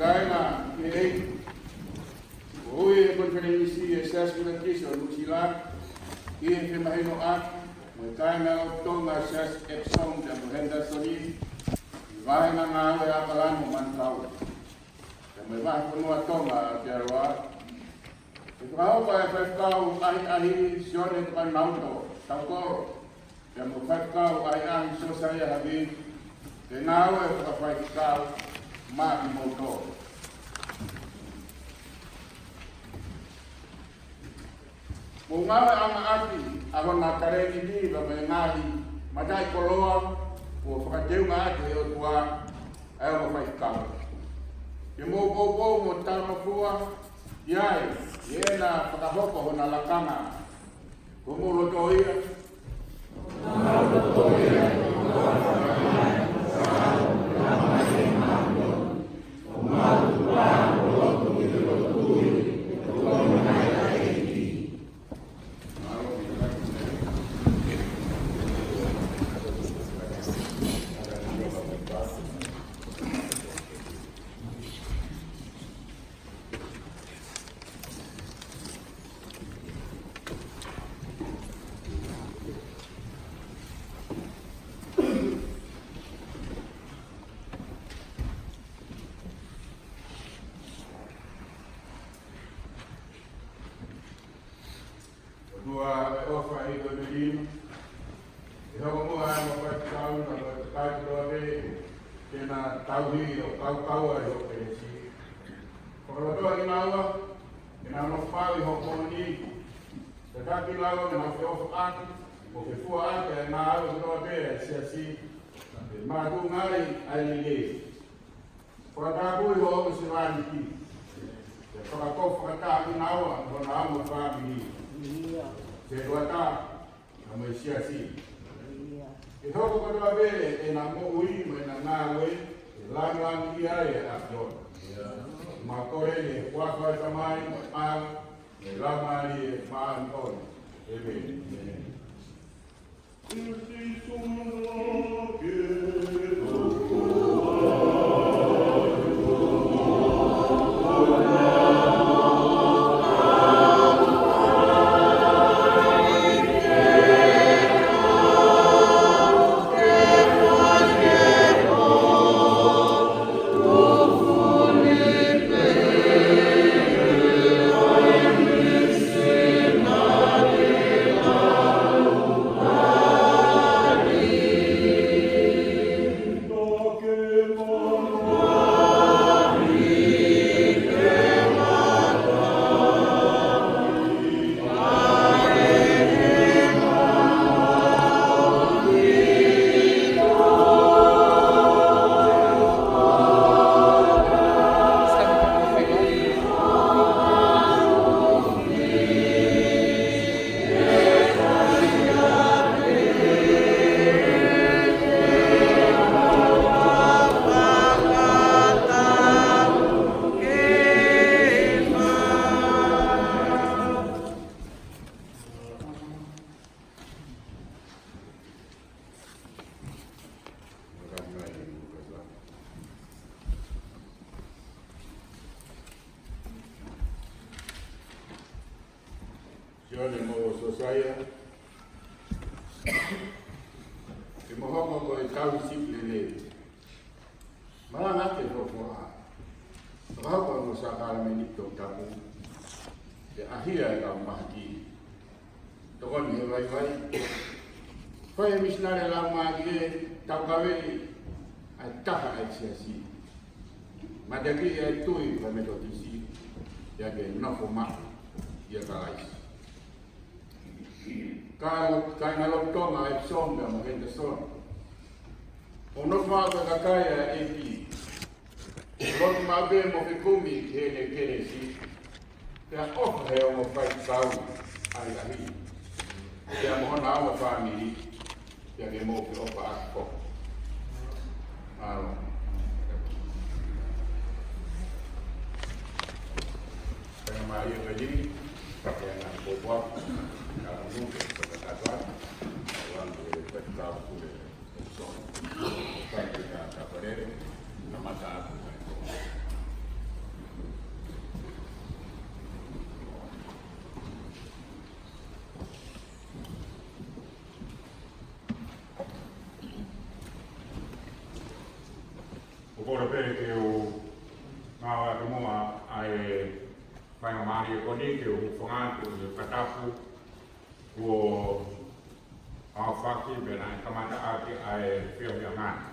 Kāinga ʻi he ʻEiki, kuo ui ʻe he konifelenisi ʻa e Siasi Metotisi ʻo Nuʻu Sila ki he femahinoʻaki mo e kāinga lotu Tonga Siasi Epsom pea mo Henderson, ʻi he vāhenga ngāue ʻa ʻApalani Manukau, pea mo e Vahefonua Tonga ʻo Aotearoa, ke fakahoko ʻa e faifekau ʻahiʻahi Sione Toʻonauto Taukolo, pea mo e faifekau ʻahiʻahi Sōsaia Havili, ke ngāue fakafaifekau maʻa kimoutolu. Mou ngāueʻanga ʻaki ʻa hona talēniti pea mo e ngaahi mataʻikoloa kuo fakateunga atu ʻe he ʻOtua ʻa e ongo faifekau. Ke mou poupou mo talamafua ki ai, ʻi heʻena fakahoko hona lakanga. Ko homou loto ia. Kae kotoa pē ke na tauhi ʻo kaukaua ʻi hoʻo kelesi. Fakalotoa kinaua ke na nofo maʻu ʻi hoʻo moʻoni. Tataki kinaua ke na feʻofaʻaki mo fefuaʻaki ʻa e ngāue kotoa pē ʻa e siasi, ke makatuʻunga ai ʻa e lelei. Fakatapui hoʻo ongo sevāniti. Ke fakakofu fakataha kinaua mo hona ongo fāmili, setuata, pea mo e siasi. Ke hoko kotoa pē ʻena moʻui mo ʻena ngāue ke lāngilangiʻia ai ʻa e ʻAfiona. Ma kole ʻi he huafa ʻo e Tamai mo e ʻAlo mo e Laumālie Māʻoniʻoni. ʻĒmeni. Sione mo Sosaia, ke mo hoko ko e tauhi sipi lelei. Malanga ʻaki e folofola. Fakahoko e ongo sākalamēniti toputapu. Ke ʻahia e kau mahaki. Tokoni he vaivai. Fai e misinale laumālie, taukaveʻi ʻa e taha ʻa e siasi. Mateakiʻi ʻa e tui fakametotisi, pea ke nofo maʻu ʻia Kalaisi. Kāinga, kāinga lotu Tonga ʻEpisoni mo Henderson. ʻO nofo maʻu ko e kakai ʻa e ʻEiki. Lotu maʻu pē mo fekumi ki heʻene kelesi. Pea ʻofa he ongo faifekau ʻahiʻahi. Pea mo hona ongo fāmili. Pea ke mou feʻofaʻaki foki. Mālō. Pea mai e meli, pea na ko kua, na ko nuke, ko na katoa, wan ko e faifekau kule, so, faifekau ka palele, na mata aku mai ko. ʻOku ou kole pē ke u ngāueʻaki muʻa ʻa e faingamālie ko eni ke u hūfanga atu ʻi he fakatapu kuo aofaki pea naʻe kamata ʻaki ʻa e feohiʻanga ni.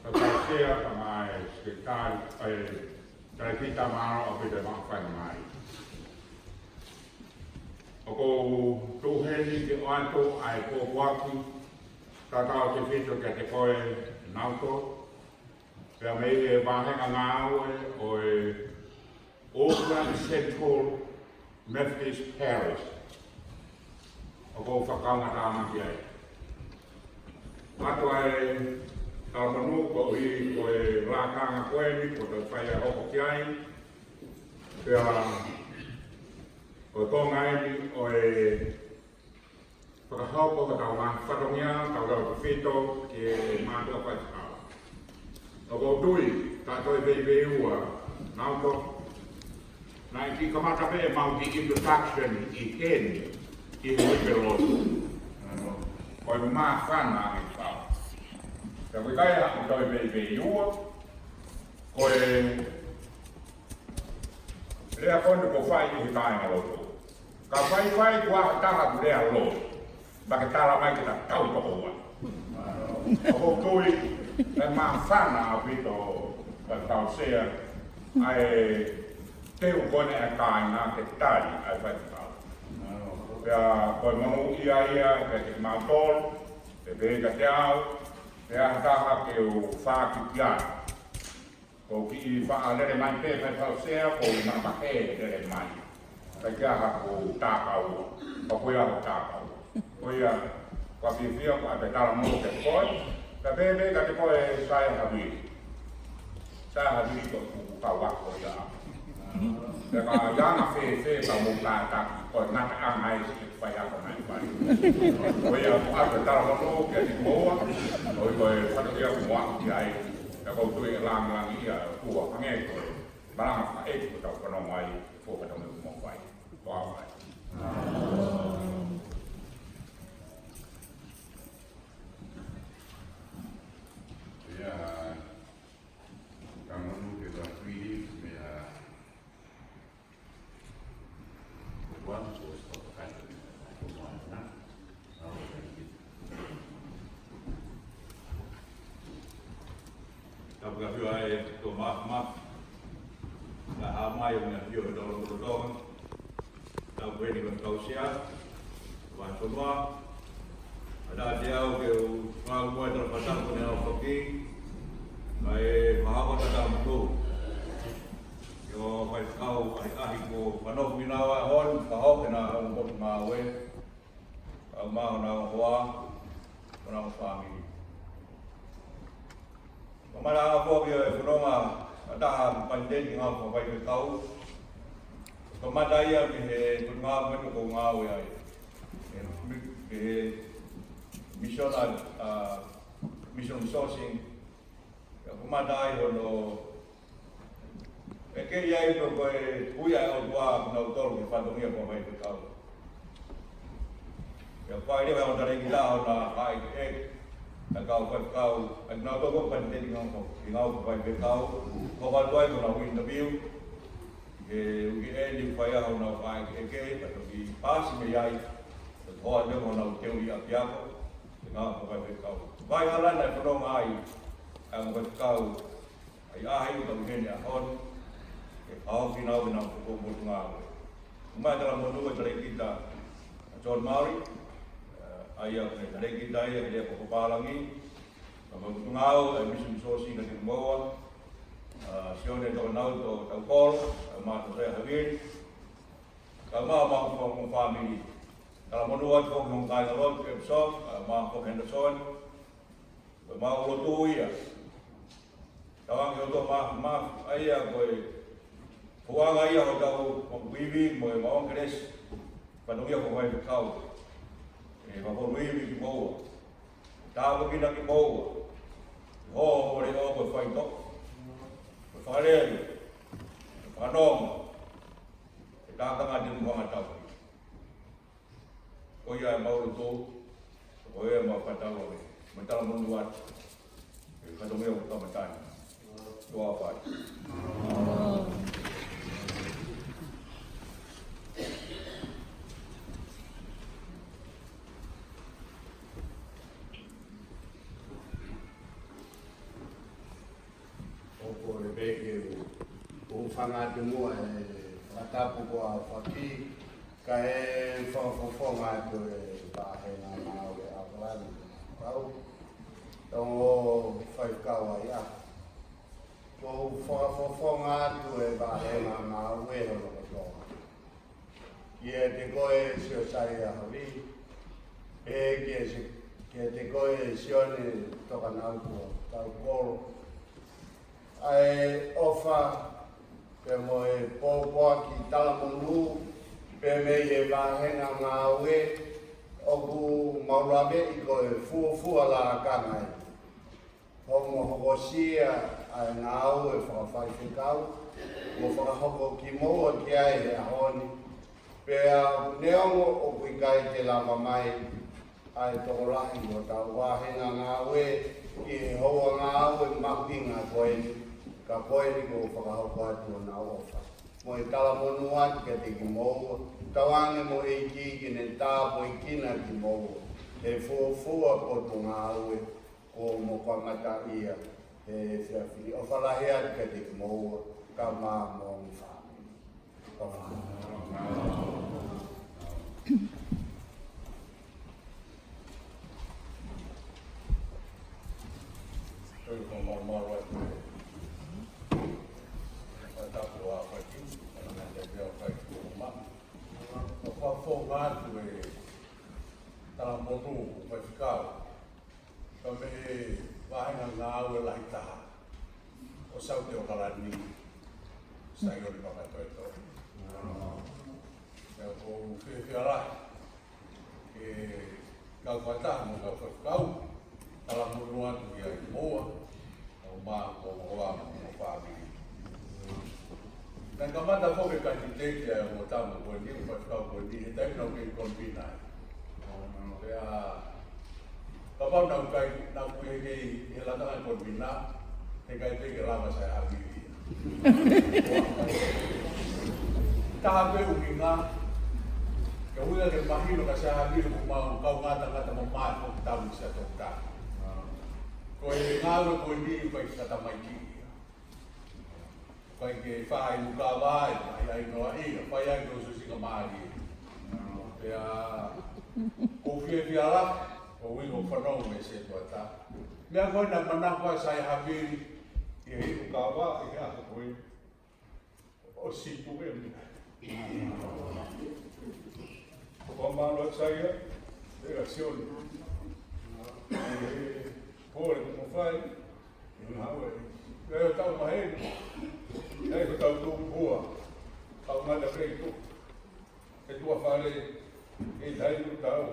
Ka tau sea ka mai sekelitali, ʻa e talēkita mālō ʻaupito e maʻu faingamālie. ʻOku ou tuʻu heni ke ʻoatu ʻa e pōpoaki, tatau tefito kiate koe Nauto, pea mei he vāhenga ngāue ʻo e Auckland Central Methodist Parish. ʻOku ou fakakaungātāmaki ai. ʻOatu ʻa e talamonū koeʻuhi ko e lakanga ko eni kuo tau fai ʻa e hoko ki ai. Pea ko e konga eni ʻo e fakahoko hotau ngaahi fatongia, tautautefito ki he mātuʻa faifekau. ʻOku ou tui, ka toe veiveiua, Nauto, naʻe kiʻi kamata pē ʻemau kiʻi introduction ʻi heni, ʻi he nipe lotu. Ko e māfana ʻa e fau. Ka ʻoku ʻikai haʻu toe veiveiua, ko e lea ko eni ʻoku fai ʻe he kāinga lotu. Ka faifai kuo ʻi ai ha taha ʻoku lea lotu, pea ke tala mai ke ta tau toko ua. ʻOku ou tui ʻe māfana ʻaupito, Faifekau Sea, ʻa e teu ko eni ʻa e kāinga ke tali ʻa e faifekau. Pea ko e monūʻia ia kiate kimautolu, pea pehē kiate au, pea ha taha ke u fākiki ai. Ko e kiʻi faʻa lele mai pē, Faifekau Sea, ko e mana pē lele mai. Pea ʻikai ke ʻi ai haku tākaua. Pea ko ia haku tākaua. Ko ia, ko e fiefia ko ʻete talamonū ke koe. Pea pehē pē kiate koe Saia Havili. Saia Havili ko ʻeku kau ako ia. Pea ka ʻi ai ha fēfē ka mou kātaki, ko e ngataʻanga ʻa e siʻi faiako naʻe fai. Ko ia ko ʻete talamonū kiate kimoua, ʻo ʻikai ko e fatongia ko moa ki ai, pea ʻoku ou tui ʻe langilangiʻia ʻa e ʻOtua hangē ko e malanga fakaʻeiki ʻoku tau fanongo ai, ʻe fua fatongia ko moa fai. Ko au ai. Ia, talamonū ke tau tui ni, meʻa Tapu ka fio ai to maf maf. Ka ha mai o mea fio he tau lolotonga. Tau peni ko Faifekau Sea. Wa sonua. Ada te au ke u fālua tala fataku ne au faki. Mai mahako tata mutu. ʻIo, faifekau ʻahiʻahi ko Fanofu Minava hon, ka hoke na au motu mawe, au maho na hoa, ko na fāmili. Ko mara a fō ki e fononga, a taha paiteni ngā ko faifekau, ko mata ia ki he, ko ngā matu ko ngā ue ai. Ki he, ki he mission, a, mission sourcing, Ka ko mata ai hono, ʻe kei ai ko e ui ʻa e ʻOtua ko nautolu ke fatongia ko faifekau. Ia fai leva ʻo tale ki taho na kai ke, na kau faifekau, ʻa nautolu ko paiteni ngā ko, ki ngā ko faifekau, ko watu ai ko na interview, ke uki e ni fai aho na kai ke, ka toki pasi mei ai, ka hoa leva na teu i ʻapiako, ki ngā ko faifekau. Vai hala na e fononga ai, ʻa e faifekau, ʻahiʻahi ʻoku tau heni ʻaho ni, ke pao ki nau ki nau ko motu ngā ue. Mai talamonū e talēkita, ʻa John Murray, ʻa ia ko e talēkita ia, ke lea ko Palangi, ka motu ngā ue, ʻa e mission sourcing kiate kimoua, ʻa Sione Tokanau to Taukolo, ʻa Mato Sea Havili, ka ma ma ko mo fāmili. Talamonū atu ko mo kai na lotu Epsom, ʻa ma ko Henderson, ko ma lotu ia. Tau ange ʻo tō ma, ma, ʻa ia ko e, ko anga ia ʻo tau, ko Vivi, mo e ma on keles, fatongia ko faifekau. ʻE ma ko Vivi kimoua. Tāpuekina kimoua. Ho, mo le o ko faito. Ko fakalele. Ko fanongo. ʻE tātanga te muanga tau. Ko ia e mau lotu, ko ia e mau fatau ake. Mo e talamonū atu. ʻE fatongia ʻo kamata ni. Tuā fai. ʻOku ou kole pē ke u, u hūfanga atu muʻa he fakatapu kuo fai, kae fakafofonga atu e vāhenga ngāue ʻa Kolani. Kau, tau faifekau ai ʻa. Ko u fakafofonga atu e vāhenga ngāue hono kotoa. Kiate koe Siosaia Havili, pea kiate, kiate koe Sione Tokanau ko Taukolo. ʻA e ʻofa, pea mo e pōpoaki talamonū, pea mei he vāhenga ngāue, ʻoku mau laveʻi ko e fuofua lakanga ia. Hoʻomo hokosia ʻa e ngāue fakafaifekau, mo fakahoko kimoua ki ai he ʻaho ni. Pea neongo ʻoku ʻikai te lava mai ʻa e tokolahi ʻo hotau vāhenga ngāue ki he houa ngāue mahuʻinga ko eni, ka ko eni kuo fakahoko atu honau ʻofa. Mo e talamonū atu kiate kimoua, tauange mo e ʻEiki ke ne tāpuekina kimoua, he fuofua potungāue, Mo, mo kamata ia he efiafi ni. ʻOfa lahi atu kiate kimoua, kae ʻumaʻā mo e fāmili. ʻOfa. Toe ko mau mau atu e. Tapu ʻa e faʻahinga, ʻa e ngaahi lelei ʻa e faʻahinga. ʻOku ou fakafofonga atu e talamonū ʻo e faifekau. Ka mei he vahenga ngāue lahi taha ʻo Saute ʻAokalani, Saione Fakatoetoe. Pea ʻoku ou fiefia lahi ke kau fakataha mo e kau faifekau, talamonū atu kiate kimoua, ʻo ma ko hoa mo fāmili. Naʻe kamata foki e kanititeiti ʻa e ongo tama ko eni, ʻo faifekau ko eni, he taimi naʻa ku kei konvina ai. Pea kapau naʻa ku ʻikai, naʻa ku ʻikai he lata ʻa e konvina, heʻikai pē ke lava Sai Havili. Taha pē ʻuhinga, ke ʻuhinga ke mahino kia Sai Havili ko ʻemau kaungā tangata mamae ʻoku tau ʻi Siaʻatoutai. Ko e ngāue ko eni ʻoku ʻikai ke tamaiki ia. ʻIkai ke fai ʻi Nukuʻalofa, ʻikai ʻi ai noa ia, fai ai ko e ʻosi ʻosi ka mālie. Pea ʻoku ou fiefia lahi, ʻoku ou ʻi hono fanongo mei Setuata. Meʻa ko ē naʻe manako ai Sai Havili, ʻi he Nukuʻalofa, ʻi he ʻaho ko ē. ʻO sipu e mi. Ko mālō Sai ia, e ka Sione. E pole ko mo fai, e ngāue. E tau maheni, e ko tau tō pua, tau ngata pē i tō. E tuʻa fale, e tai ko tau.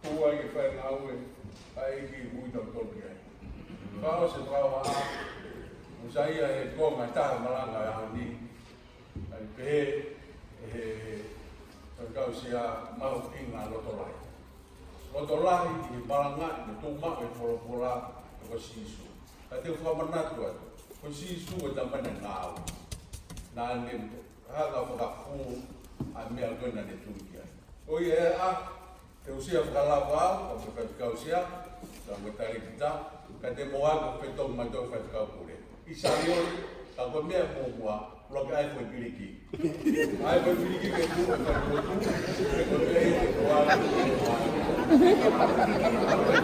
Tuʻu ai ke fai ngāue, ʻa e ʻEiki ʻoku ui tautolu ki ai. Fakaʻosi e fakahā, ʻoku sai ia he konga taha malanga ʻa e ʻaho ni, ʻa e pehē, ʻe he, ʻe he faifekau Sia, mahuʻinga loto lahi. Loto lahi ʻi he malanga, ʻi he tuʻu maʻu e folofola, ʻa ko Sīsū. Ka te u fakamanatu atu, ko Sīsū e tama naʻe ngāue. Naʻa ne hanga ʻo fakafou ʻa e meʻa ko ē naʻa ne tui ki ai. Ko ia ʻa, te u sio fakalava au, ʻa e faifekau Sia, ka mo e talēkita, ka te mou ako fetongi mai ʻa e faifekau pule. ʻI Saione, ka ko e meʻa muʻomuʻa, ʻuluaki ʻai e foʻi piliki. ʻAi e foʻi piliki ke tuʻu e fai lotu, ke ko e meʻa ia ke tuʻu ai.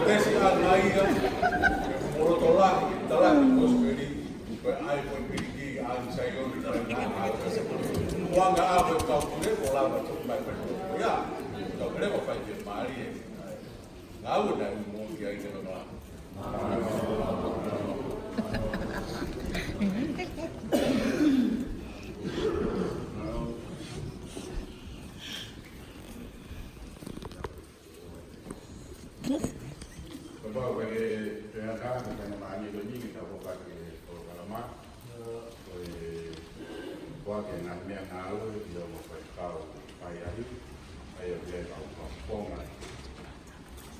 Pesi ʻa e ngaahi ia, ke moloto lahi, tala ke kosipeli, ko e ʻai e foʻi piliki, ʻa Saione, tala ke tuʻu ai. Kuo anga ʻa e kau pule, kuo lava tuʻu mai e fai lotu. Ia, kau pule ko e fai ke mālie. Ngāue naʻe ui mo ia ʻi he lama. Kapau ko e, ko e anga, ko e anga mālie ko eni ke tau hoko atu ki he polokalama. Ko e, ko e anga meʻangāue, ʻio mo e faifekau Paiahi, ʻa ia ʻoku ʻi ai e kau fakafofonga.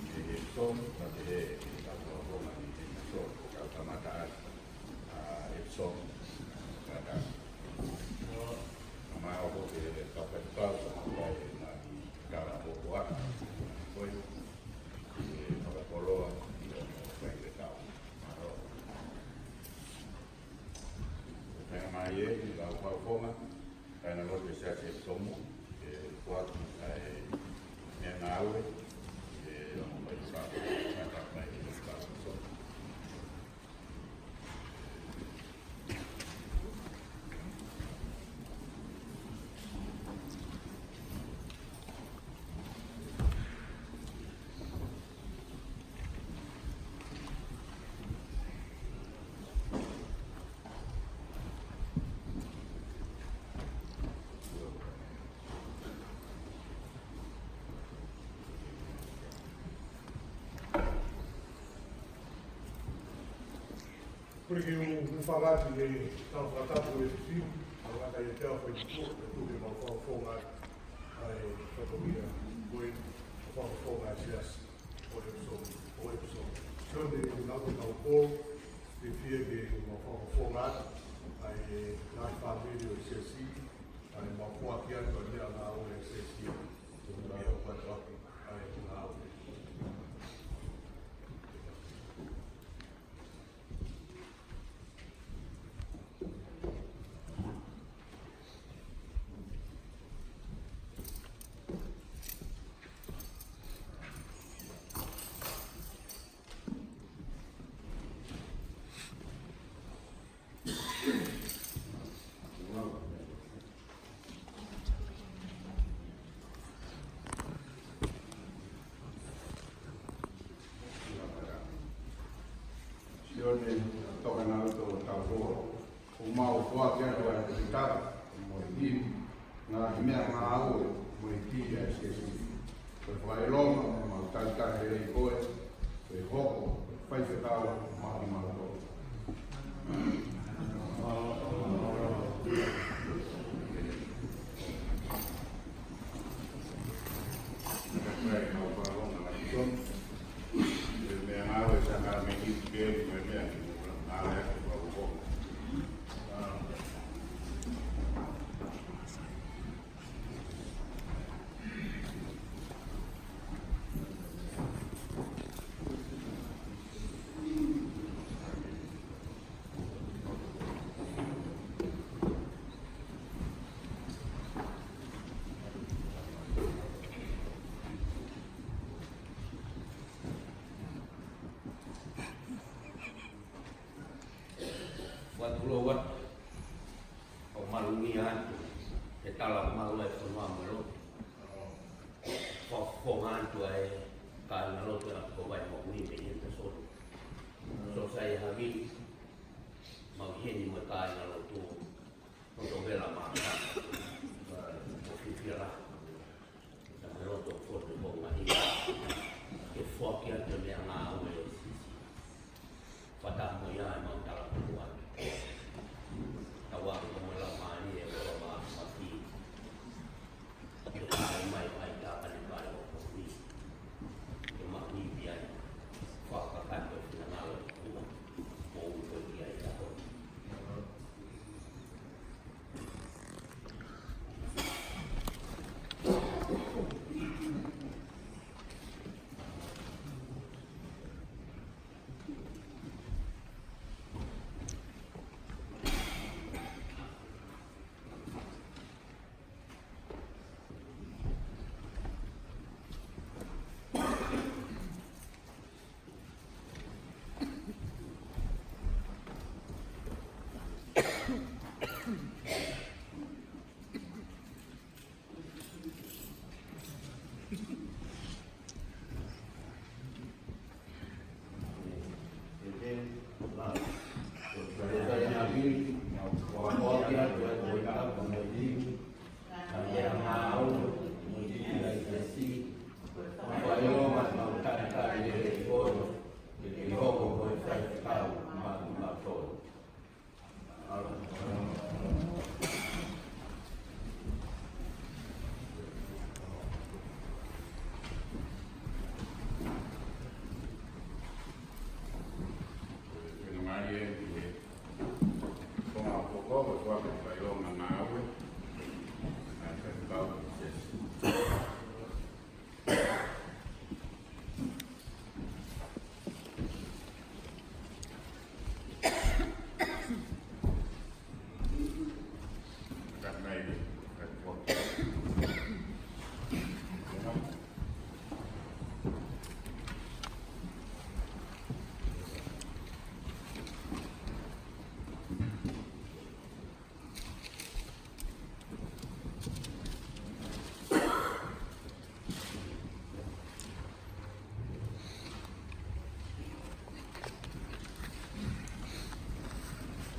Mei he Epsom, ka pehē ki he kau fakafofonga mei he Epsom, ko e kau kamata ʻa, ʻa Epsom, ka ta. Ka ma ʻoku ke kau faifekau, ka ma ʻoku ʻi ai e ngaahi kala hokohoko. Ko e, e fakakoloa, ʻio mo e faifekau. Mālō. Pea mai e, kau fakafofonga, kae na lotu e Siasi ʻo Epsom, ke foaki ʻa e meʻangāue, ke ongo mai ka, ka, ka, mai e kau fakafofonga. Kole ke u, u fakatapu e tau fakatapu e fiu, a ngata i te au fai tuku, e tuku ke mau fakafofonga atu ʻa e fatongia ko e fakafofonga ʻa e Siasi ʻo Epsom, ʻo Epsom. Sione, ke nau ke kau pō, te fie ke mau fakafofonga atu ʻa e ngaahi fāmili ʻo e Siasi, ʻa e mau foaki atu ʻa e meʻangāue ʻa e Siasi, ʻo meʻa ʻo katoaki ʻa e ngāue. Sione, tokanga atu ʻo tautolu. ʻOku mau foaki atu ʻa e toketā mo e himi, ngaahi meʻangāue mo e pili ʻa e siasi. Ko e fakaʻilonga ʻoku mau talitali lelei koe, ke hoko ko e faifekau maʻa kimautolu. Fakatulou atu, ʻoku mālō ʻi he ʻaho ni, he tala ʻoku maʻu ʻe he fonua mo e lotu. Fakafofonga atu ʻa e kāingalotu ʻa Kōvai mo Kuini pē ʻi he taimi ni. Sōsaiate Havili, mau ʻi heni mo e kāingalotu, ʻo tō vela mā, ʻo fifila. Ka me loto ko te ko ngai. Ke foaki atu e meʻangāue ʻo e siasi. Fata mo ia e mau tala ko atu. Tau ako ko mo la mani e ko la ma ma ki. Ke ka mai ai ta ka ni mai o ko ni. Ke ma ni pi ai. Faka ka ko fina ngalo. Ko u ko ki ai ta ko.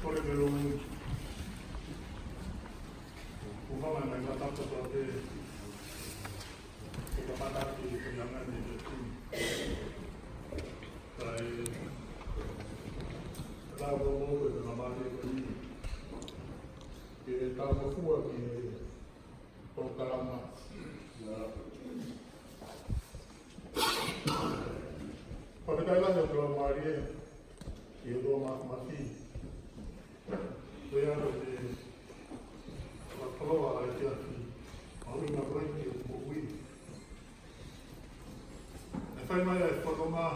Kole ke longo. Ko fama mai ka tapa to te. Ko ka pata ki ko yanga ni te tu. Kai. Ka ko mo ko na ma te ko ni. Ke ta ko fua ki Polokalama. Fakafetaʻi lahi ʻa e Laumālie, ʻi he ʻOtua Māfimafi. Ko ia ko e fakakoloa ʻa e efiafi, mahuʻinga ko eni ki hoku moʻui. ʻE fai mai ʻa e fononga,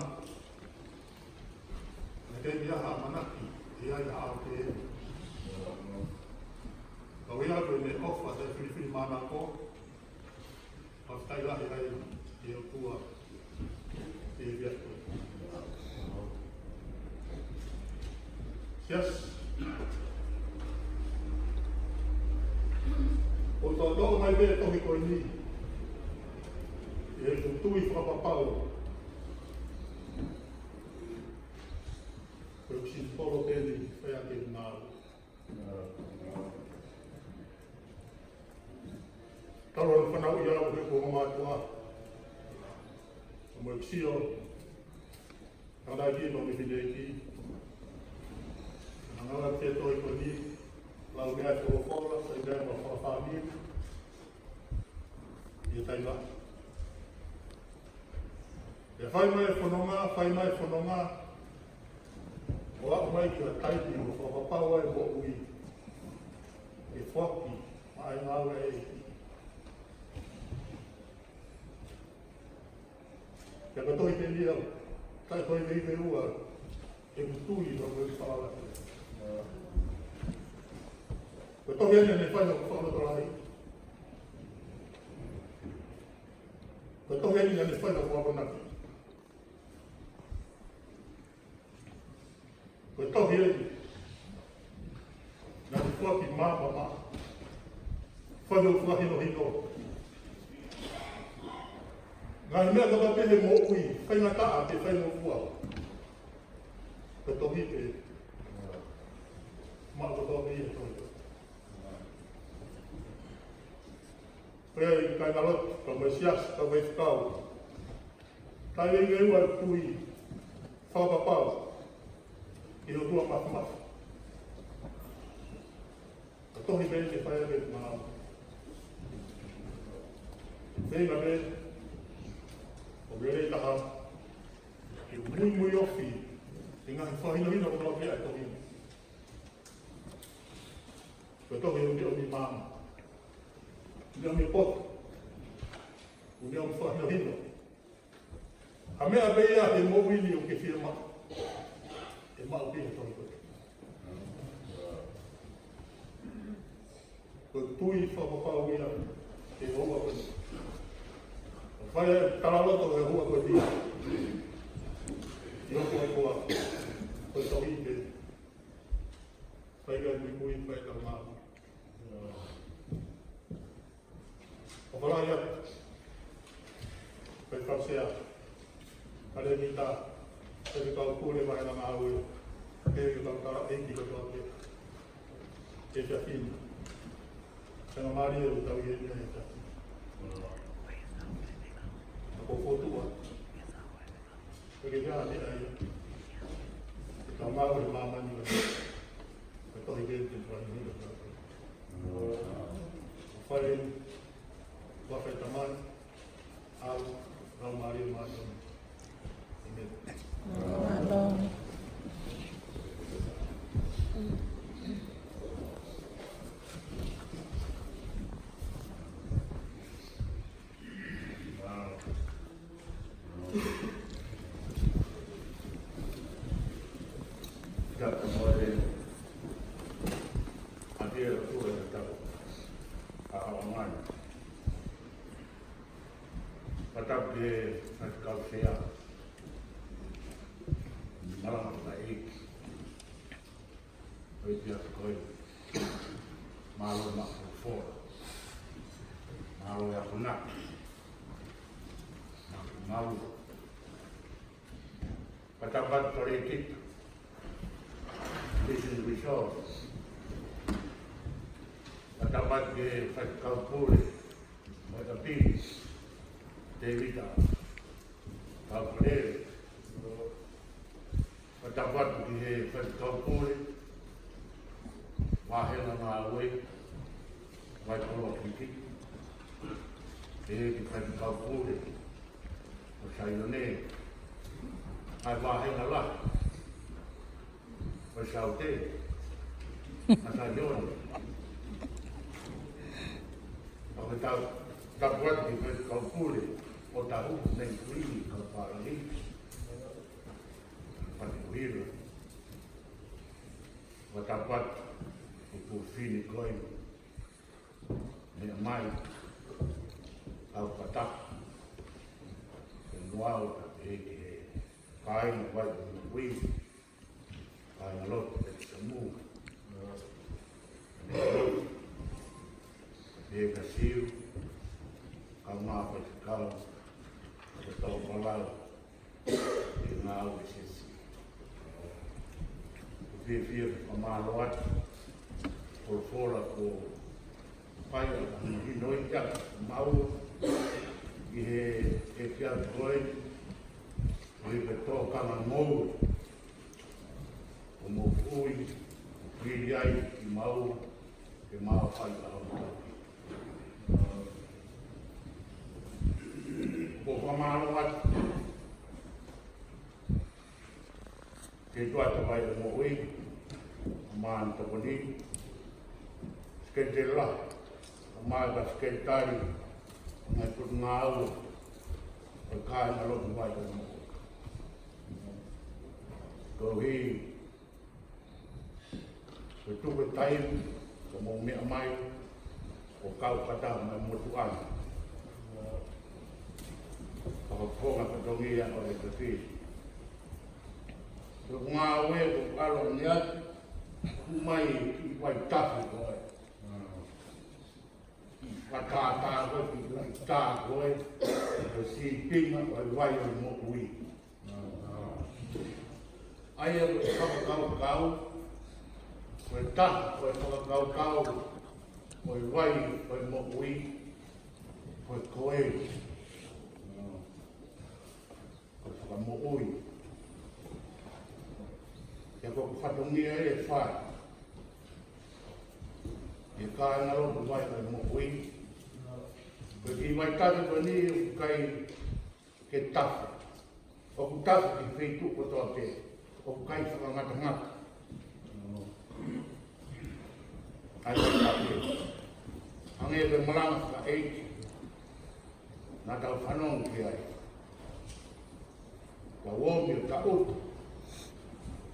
ʻe kei ʻi ai ha ʻamanaki, ʻe ʻi ai ha ʻaho kehe. Ka ʻoku ʻi ai ko ʻene ʻofa, ʻa e filifilimānako, fakafetaʻi lahi ai ki he ʻOtua, ʻi he efiafi ko eni. Yes. ʻOku tau toʻo mai pē tohi ko eni. ʻI heʻeku tui fakapapau. Ko e Polo peni, fai ake ngāue. Talo fanau ia, ʻoku ʻi ai ko mātuʻa. Mo e sio. Tangataʻeiki mo e fineʻeiki. Ngāue ke toe ko eni. Lau meʻa folofola, sai meʻa mo fakafāmili. ʻI he taimi. ʻE fai mai e fononga, fai mai e fononga. ʻO aʻu mai ki ha taimi ʻoku fakapapau ai e moʻui. ʻE foaki, maʻa e ngāue ʻa e ʻEiki. Pea ko e tohi pē eni au, taʻe tohi pē ʻe ua, ʻeku tui ʻoku ou fakaʻamu. Ko e tohi eni naʻe fai ʻo fakalotolahi. Ko e tohi eni naʻe fai ʻo fakalotolahi. Ko e tohi eni naʻe foaki maʻamaʻa. Fai ʻo fakahinohino. Ngaahi meʻa kotoa pē he moʻui, faingataʻa pe faingofua. Ko e tohi pē. Maʻu kotoa pē ʻi he tohi. Pea ʻi he kāingalotu, kau mai siasi, kau mai fekau. Taʻe ʻi ai ʻeku tui, fakapapau, ʻi he ʻOtua Māfimafi. Ko e tohi pē ke fai ʻaki e maama. Feinga pē, ʻo lelei taha, ke muimui ofi, ʻi he ngaahi fakahinohino ʻoku ʻi he tohi. Ko e tohi ʻoku ne ʻomi maama. ʻOku ne ʻomi poto. ʻOku ne ʻomi fakahinohino. Ha meʻa pē ia he moʻui ni ʻoku ke fiemaʻu, ʻe maʻu pē he tohi ko ē. Ko e tui fakapapau ia ke ʻoua ko ē. ʻO fai e talaloto he ʻoua ko ē ia. ʻI hoku ʻai koa, ko e tohi pē. Fai ka muimui, fai ka maama. ʻOku ou fakaʻamu atu. Faifekau Sea. Kalēmita. Faifekau Pule, Vāhenga Ngāue. Pea ki he kau tala ʻeiki kotoa pē. Ke ta fini. Sanga mālie ʻoku tau ʻi heni he taimi. ʻOku ou fokotuʻu atu. Ke ke hea ni ai. Ke tau ngāue he māmani ʻo e. Ke tohi ke te tuai ni. Fai, ua fai tamai, au, lau mālie mātou. ʻĒmeni. Mālō. Tapu mo e, ʻa e ʻOtua ʻi he tapu ʻa e ʻOtua. Fakatapu ki he Faifekau Sea, Malanga Fakaʻeiki. ʻOi pia ko e. Mālō e maʻu folofola. Mālō e akonaki. Mālō. Fakatapu atu Fale Tita. Mission Resource. Fakatapu atu ki he Faifekau Pule. Fakatapu atu Tēvita Kaufalele. Fakatapu atu ki he Faifekau Pule Vāhenga Ngāue, Vaitolo Kiki. Ki he Faifekau Pule ʻo Saione, ʻa e vāhenga lahi ʻo Saute, ʻa Saione. ʻOku tau tapu atu ki he Faifekau Pule ʻo Tahu, Mei Kuini Kaupalani, Pati Kuhira. Fakatapu atu ki he Tuofefine ko ē, Meʻa mai, au pata, ke muau ta pehē ki he kāinga Vai ʻo Nukui, kāingalotu ʻEiki Samu, pehē kia Siu, kaungā faifekau, ke tau palau, ʻi he ngāue siasi. Fiefia ke fakamālō atu. Folofola ko Paia, mahino ia kiate kimaua ʻi he efiafi ko eni, ʻi he tōkanga ngoue ʻo e moʻui, ʻo fili ai kimaua ke mau fai ʻa e ʻaho. Ko e fakamālō atu ki he ʻOtua ʻo e moʻui, ʻa e Māʻoniʻoni, Sekelitali, ʻa e Sekelitali, ʻa e ngaahi potungāue ʻo e kāingalotu Vai ʻo e Moʻui. Koeʻuhi ko e tuku e taimi ke mou meʻa mai ʻo kau fakataha mai mo e motuʻa ni, fakafofonga fatongia ʻo e efiafi. Ko e ngāue ko e ʻalu ni atu, ʻomai e kiʻi vaitafe ko ē, kiʻi fakatātā ko ē, kiʻi vaitafe ko ē, ko e sīpinga ʻo e Vai ʻo e Moʻui. ʻA ia ko e fakakaukau, ko e taha ko ē e fakakaukau ʻo e Vai ʻo e Moʻui, ko e koeli, ko e fakamoʻui. Pea ko e fatongia ia ʻe fai ʻe he kāingalotu Vai ʻo e Moʻui. Ko e kiʻi vaitafe ko eni ʻoku ʻikai ke tafe. ʻOku tafe ki he feituʻu kotoa pē. ʻOku ʻikai fakangatangata. ʻA ia ko e tafe, hangē ko e malanga fakaʻeiki naʻa tau fanongo ki ai. Kuo ʻomi ʻo taʻutu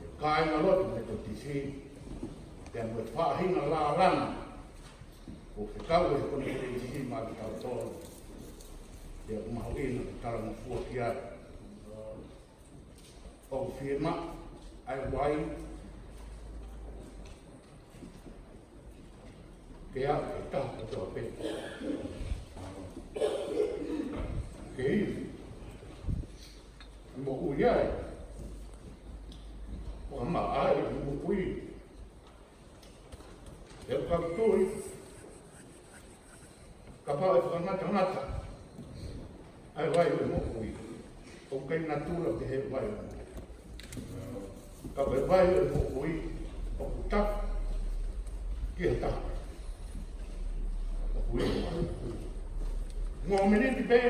e kāingalotu Metotisi, pea mo e faʻahinga lālanga ʻoku fekau ʻe he konifelenisi maʻatautolu, pea ʻoku mahuʻinga ke talangofua ki ai. ʻOku fiemaʻu ʻa e vai ke aʻu ki he taha kotoa pē. Ke ʻi ai e moʻui ai. ʻOku maʻa ai e moʻui. ʻE ka tui, kapau ʻe fakangatangata ʻa e Vai ʻo e Moʻui, ʻoku ʻikai natula pē he Vai ʻo e Moʻui. Ka ko e Vai ʻo e Moʻui ʻoku tafe ki he taha. ʻOku ʻi ai e moʻui. Mo e miniti pē,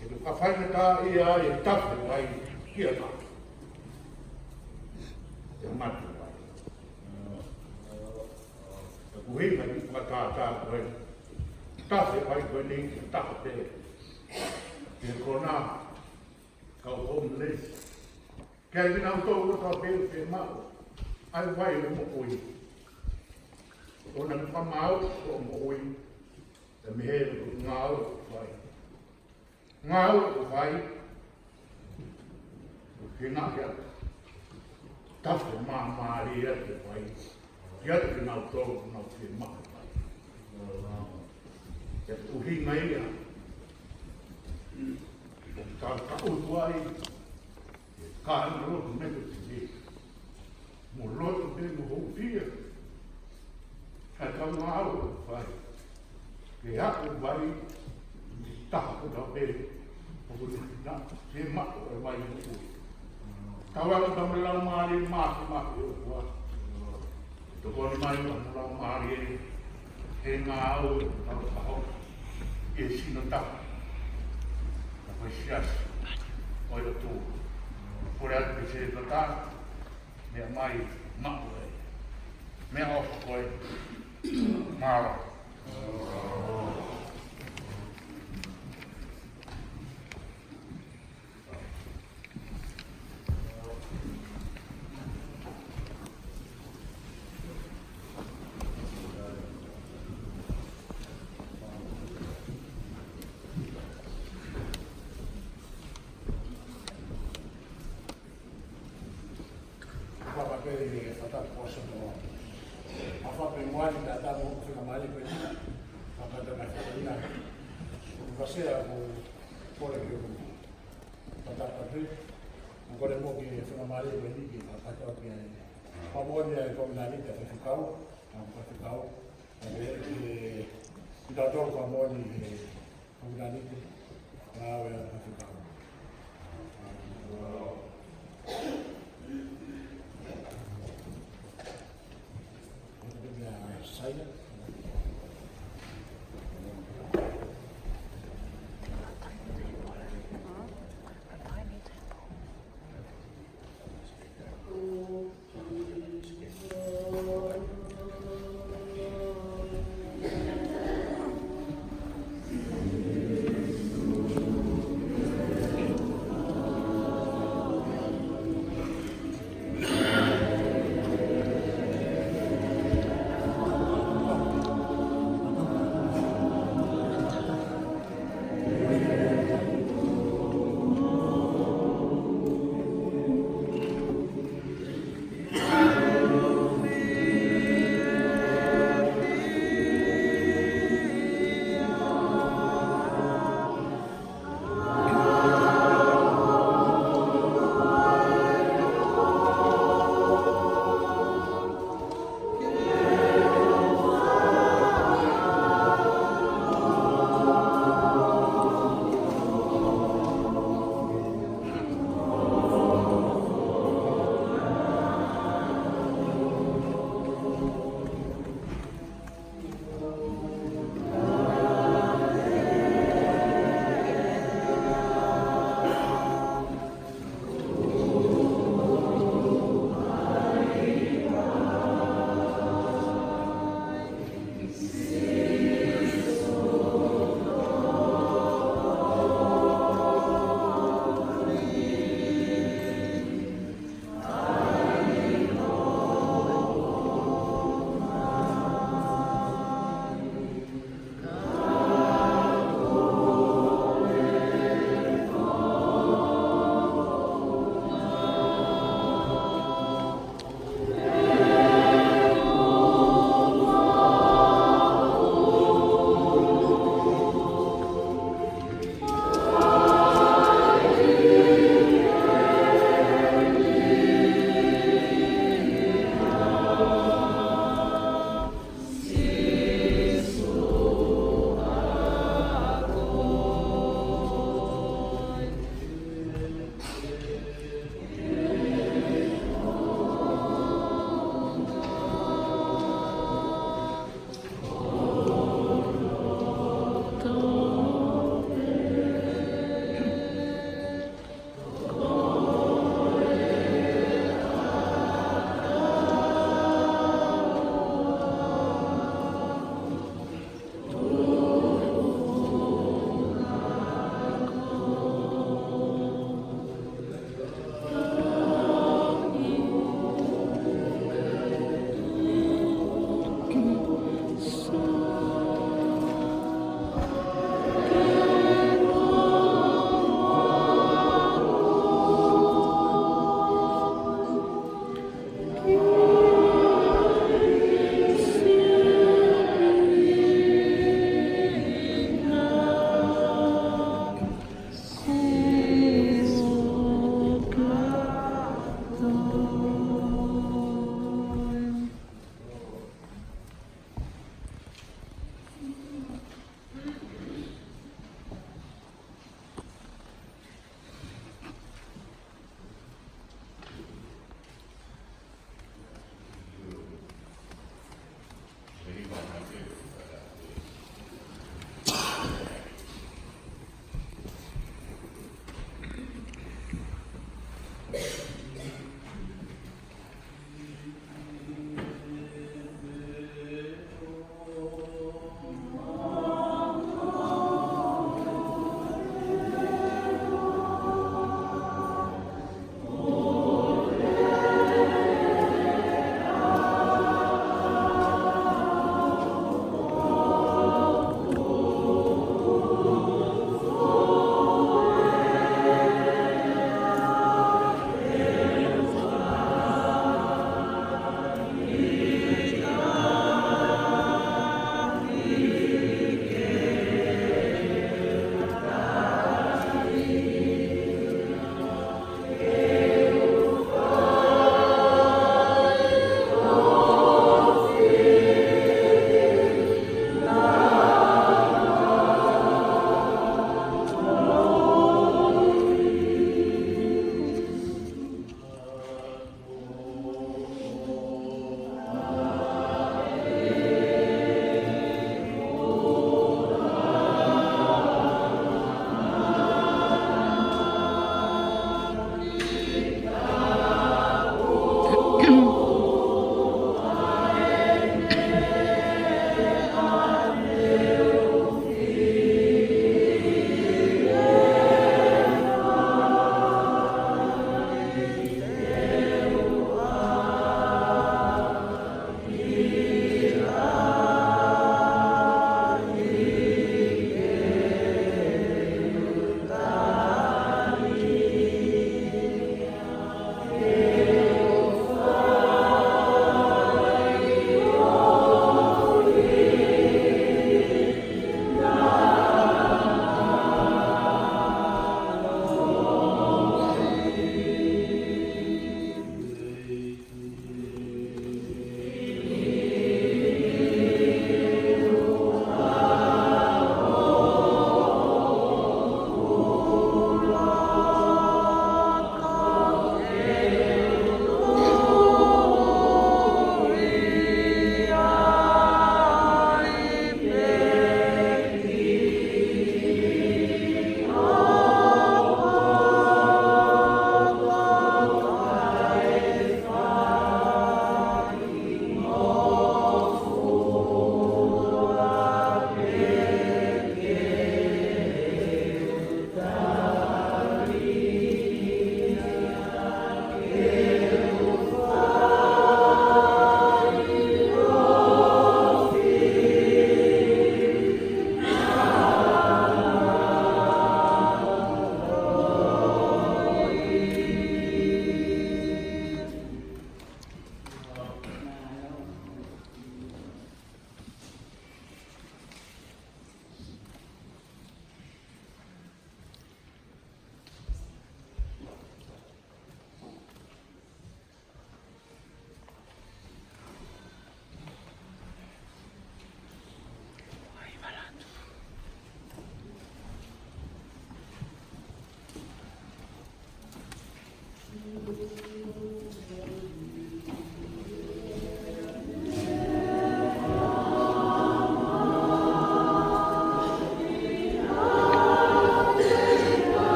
ʻe ka faingataʻaʻia ai e tafe vai ki he taha. Te mate vai. ʻOku ʻi ai e fakatātā ko e tafe vai ko eni ki he taha pē. Ki he konā, kau homeless. Ki ai kinautolu kotoa pē ʻoku fiemaʻu ʻa e Vai ʻo e Moʻui. ʻOua naʻa fakamāuʻi hoʻo moʻui ʻe he meʻa ʻoku ngāue ʻoku fai. Ngāue ʻoku fai, ʻoku ke ngāue atu. Tafe māmālie atu e vai kiate kinautolu ʻoku nau fiemaʻu e vai. Pea ko e ʻuhinga ia ʻoku tau taʻutu ai e kāingalotu Metotisi, mo loto pē mo hūfia. Ka tau ngāue ʻoku fai ke aʻu e vai ki he taha kotoa pē ʻoku ne fiemaʻu e vai moʻui. Tau ʻalu ʻo tau laumālie māfimafi ʻOtua. Tokoni mai ʻa e Laumālie he ngāue ʻoku tau fai ʻi he sino taha. Ka ko e siasi ʻo e ʻOtua. Kole atu ki he Sētane, meʻa mai, maʻu e meʻaʻofa ko ē. Mālō. Papa pē i fata poso no. Afa pē moani tata mo fika mali pē. Papa tata mai fata ina. Ko se a ko kole ke ko. Pata pē. Mo kole mo ke fika mali pē ni ke papa. Fakamoʻoni ʻa e kovinānite ʻa e faifekau, ʻa e faifekau. Pea pehē ki he, kitautolu fakamoʻoni ʻa e kovinānite, ʻa e faifekau. Saina.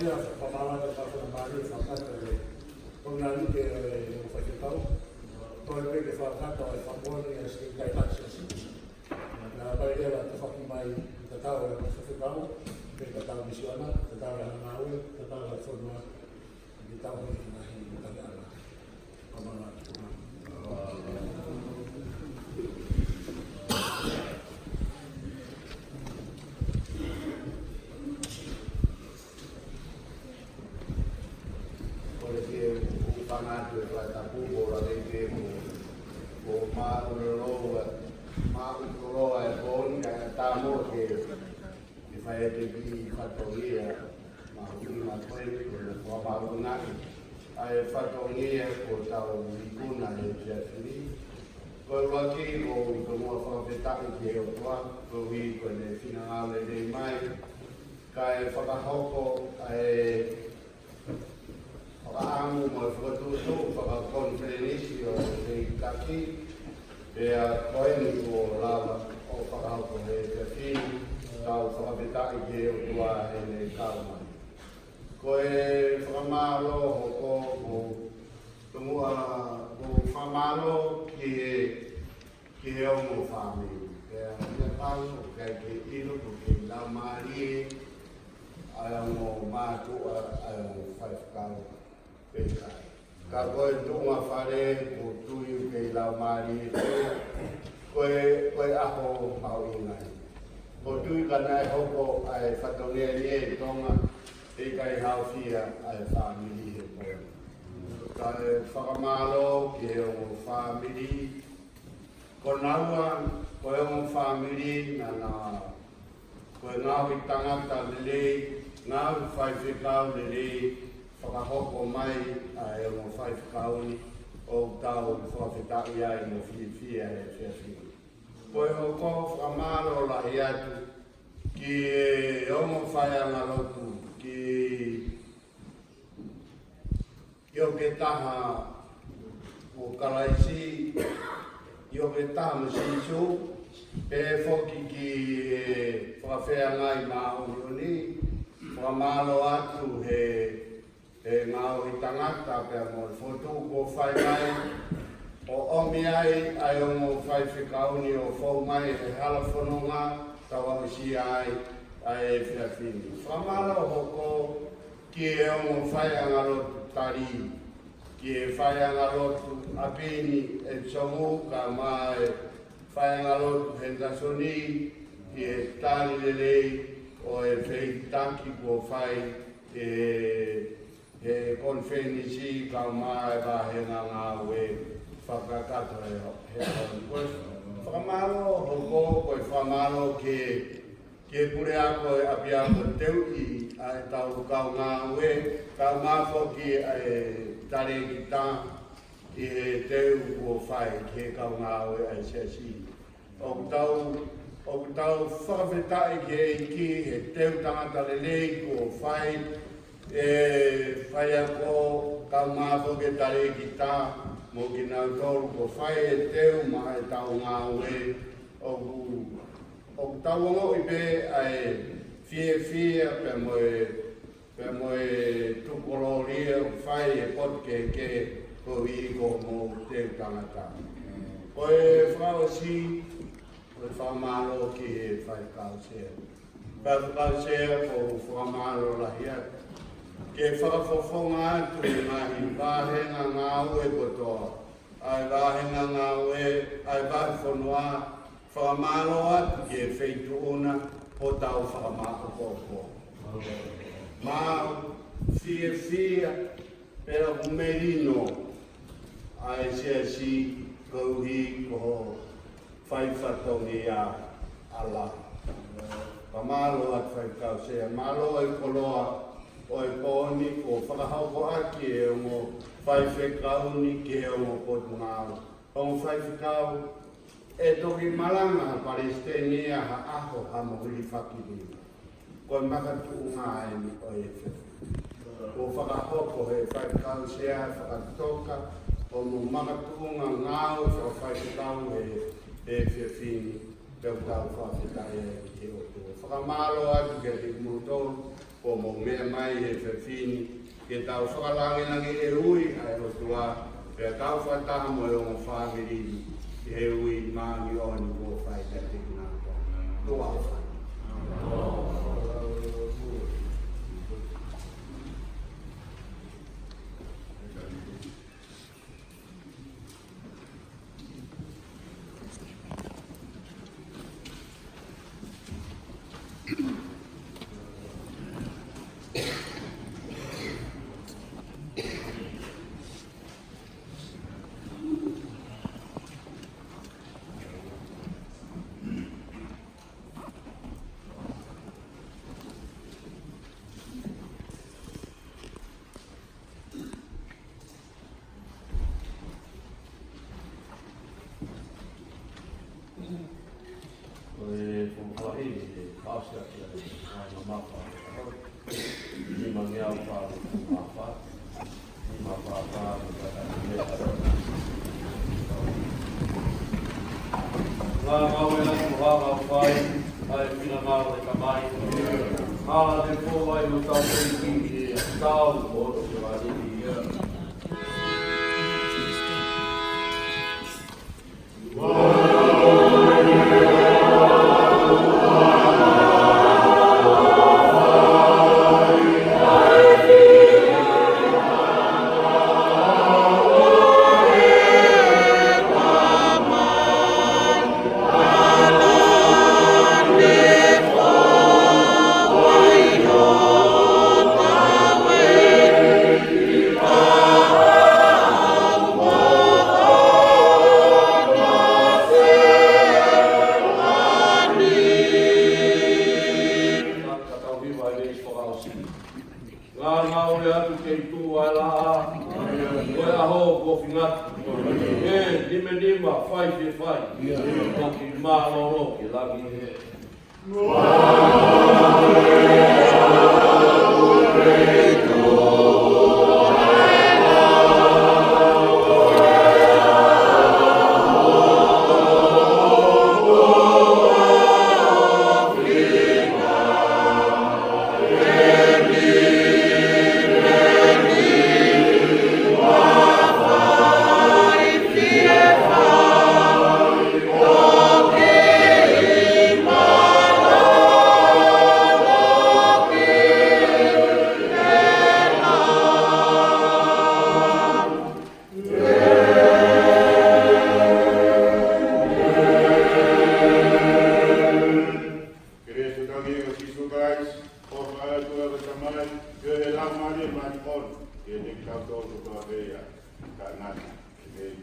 Ia, fakamālō atu ki he fakamālō, fakamālō atu ki he Kōmiti ʻo e Faifekau. Toe pē ke fakakakato e fakamoʻoni ʻa e Sekelitali Taʻitaha. Naʻe ʻi ai leva e tafaʻaki mai, tatau e faifekau, pea tatau e misiona, tatau e ngāue, tatau e fonua, ʻi he tau ni na hi ni tani ana. Fakamālō atu. Kole ke u hūfanga atu he fakatapu, ko e lelei pē mo, mo māʻulalo, māʻulalo e pō ni, kae ʻatā mo ke, ke fai atu e kiʻi fatongia mahuʻinga ko eni, ko e fakamāʻolunga ʻa e fatongia kuo tau ikuna he efiafi ni. Ko e ʻuluaki, ʻoku ou tomuʻa fakafetaʻi ki he ʻOtua, koeʻuhi ko ʻene finangalo lelei mai, kae fakahoko ʻa e fakaʻamu mo e fokotuʻutuʻu fakakonifelenisi ʻo e feitaki, pea ko eni kuo lava ʻo fakahoko he efiafi ni, tau fakafetaʻi ki he ʻOtua heʻene kau mai. Ko e fakamālō hoko, ʻoku ou tomuʻa, ʻoku ou fakamālō ki he ki he ongo fāmili. Pea meʻapango ʻoku ʻikai ke ʻilo pe ʻoku kei laumālie ʻa e ongo mātuʻa ʻa e ongo faifekau pe ʻikai. Ka ko e tuʻunga fale ʻoku ou tui ʻoku kei laumālie pē, ko e, ko e ʻaho mahuʻinga ia. ʻOku ou tui ka naʻe hoko ʻa e fatongia ni ʻi Tonga, ʻe ʻikai haofia ʻa e fāmili he pō ni. Kae fakamālō ki he ongo fāmili, ko naua, ko e ongo fāmili naʻa na, ko e ngaohi tangata lelei, ngaohi faifekau lelei, fakahoko mai ʻa e ongo faifekau ni, ʻoku tau fakafetaʻi ai mo fiefia he efiafi ni. Ko e hoko fakamālō lahi atu ki he ongo faiʻanga lotu, ki ʻIo ke taha mo Kalaisi, ʻio ke taha mo Sīsū, pehē foki ki he Fakafeangai Māʻoniʻoni, fakamālō atu he, he ngaohi tangata pea mo e fokotuʻu kuo fai mai, ʻo ʻomi ai ʻa e ongo faifekau ni ʻo fou mai he hala fononga, tau aʻusia ai ʻa e efiafi ni. Fakamālō hoko ki he ongo faiʻanga lotu tali, ki he faiʻanga lotu ʻapi ni ʻEpisomu, kae ʻumaʻā e faiʻanga lotu Henderson, ki he tali lelei ʻo e feitaki kuo fai ʻe he konifelenisi kae ʻumaʻā e vāhenga ngāue fakakakato he, he ʻaho ni. Ko e fakamālō hoko, ko e fakamālō ki he, ki he puleako ʻo e ʻapiako teuʻi ʻa e tau kau ngāue, kae ʻumaʻā foki ʻa e talēkita ʻi he teu kuo fai ki he kau ngāue ʻa e siasi. ʻOku tau, ʻoku tau fakafetaʻi ki he ʻEiki he teu tangata lelei kuo fai, ʻe faiako kae ʻumaʻā foki e talēkita mo kinautolu kuo fai e teu maʻa e tau ngāue. ʻOku, ʻoku tau ongoʻi pē ʻa e fiefia pea mo e pea mo e tuʻu kolōlia ʻoku fai ʻe he potu kehekehe koeʻuhi ko hoʻomou teu tangata. Ko e fakaʻosi, ko e fakamālō ki he faifekau sea. Faifekau sea, ʻoku ou fakamālō lahi atu ke fakafofonga atu e ngaahi vāhenga ngāue kotoa, ʻa e vāhenga ngāue, ʻa e vahefonua, fakamālō atu ki he Feituʻu na, hotau fakamāʻopoʻopo. Mau fiefia pea ʻoku melino ʻa e siasi koeʻuhi ko hoʻo fai fatongia ʻa la. Fakamālō atu faifekau sea, mālō e koloa ʻo e pō ni kuo fakahoko ʻaki ʻe he ongo faifekau ni ki he ongo potungāue. Ongo faifekau, ʻe toki malanga ha palesiteni ia ha ʻaho ha mo hilifaki ni. Ko e makatuʻunga eni ʻo e efiafi. Kuo fakahoko ʻe he faifekau sea fakatoka hoʻomo makatuʻunga ngāue fakafaifekau he, he efiafi ni. Pea ʻoku tau fakafetaʻi ai ki he ʻOtua. Fakamālō atu kiate kimoutolu kuo mou meʻa mai he efiafi ni, ke tau fakalāngilangiʻi e ui ʻa e ʻOtua, pea tau fakataha mo e ongo fāmili ni, ki he ui māʻoniʻoni kuo fai kiate kinautolu. Tau ʻofa. Ko e fakaʻosi ʻa e fakaʻosi ʻa e fakaʻosi mamafa. Nima ngeau fā ngeau mamafa. Nima fā fā ngeau fā ngeau. Ngāue ʻa e ngāue fai, ʻa e finangalo ʻo e Tamai. Hala te fō ai ʻo tau fai ki he tau ʻo e fāmili. Ngāue atu kei tuʻu ʻa e laʻā, ko e ʻaho kuo fingatu. ʻE, nima nima, fai ke fai. Toki mālōlō ke langi. Kelesi ʻa e ʻEiki ko Sīsū Kalaisi, ʻofa ʻa e ʻOtua ko e Tamai, feohi ʻa e Laumālie Māʻoniʻoni, ke ʻiate kitautolu kotoa pē ia, taʻengata. ʻĒmeni.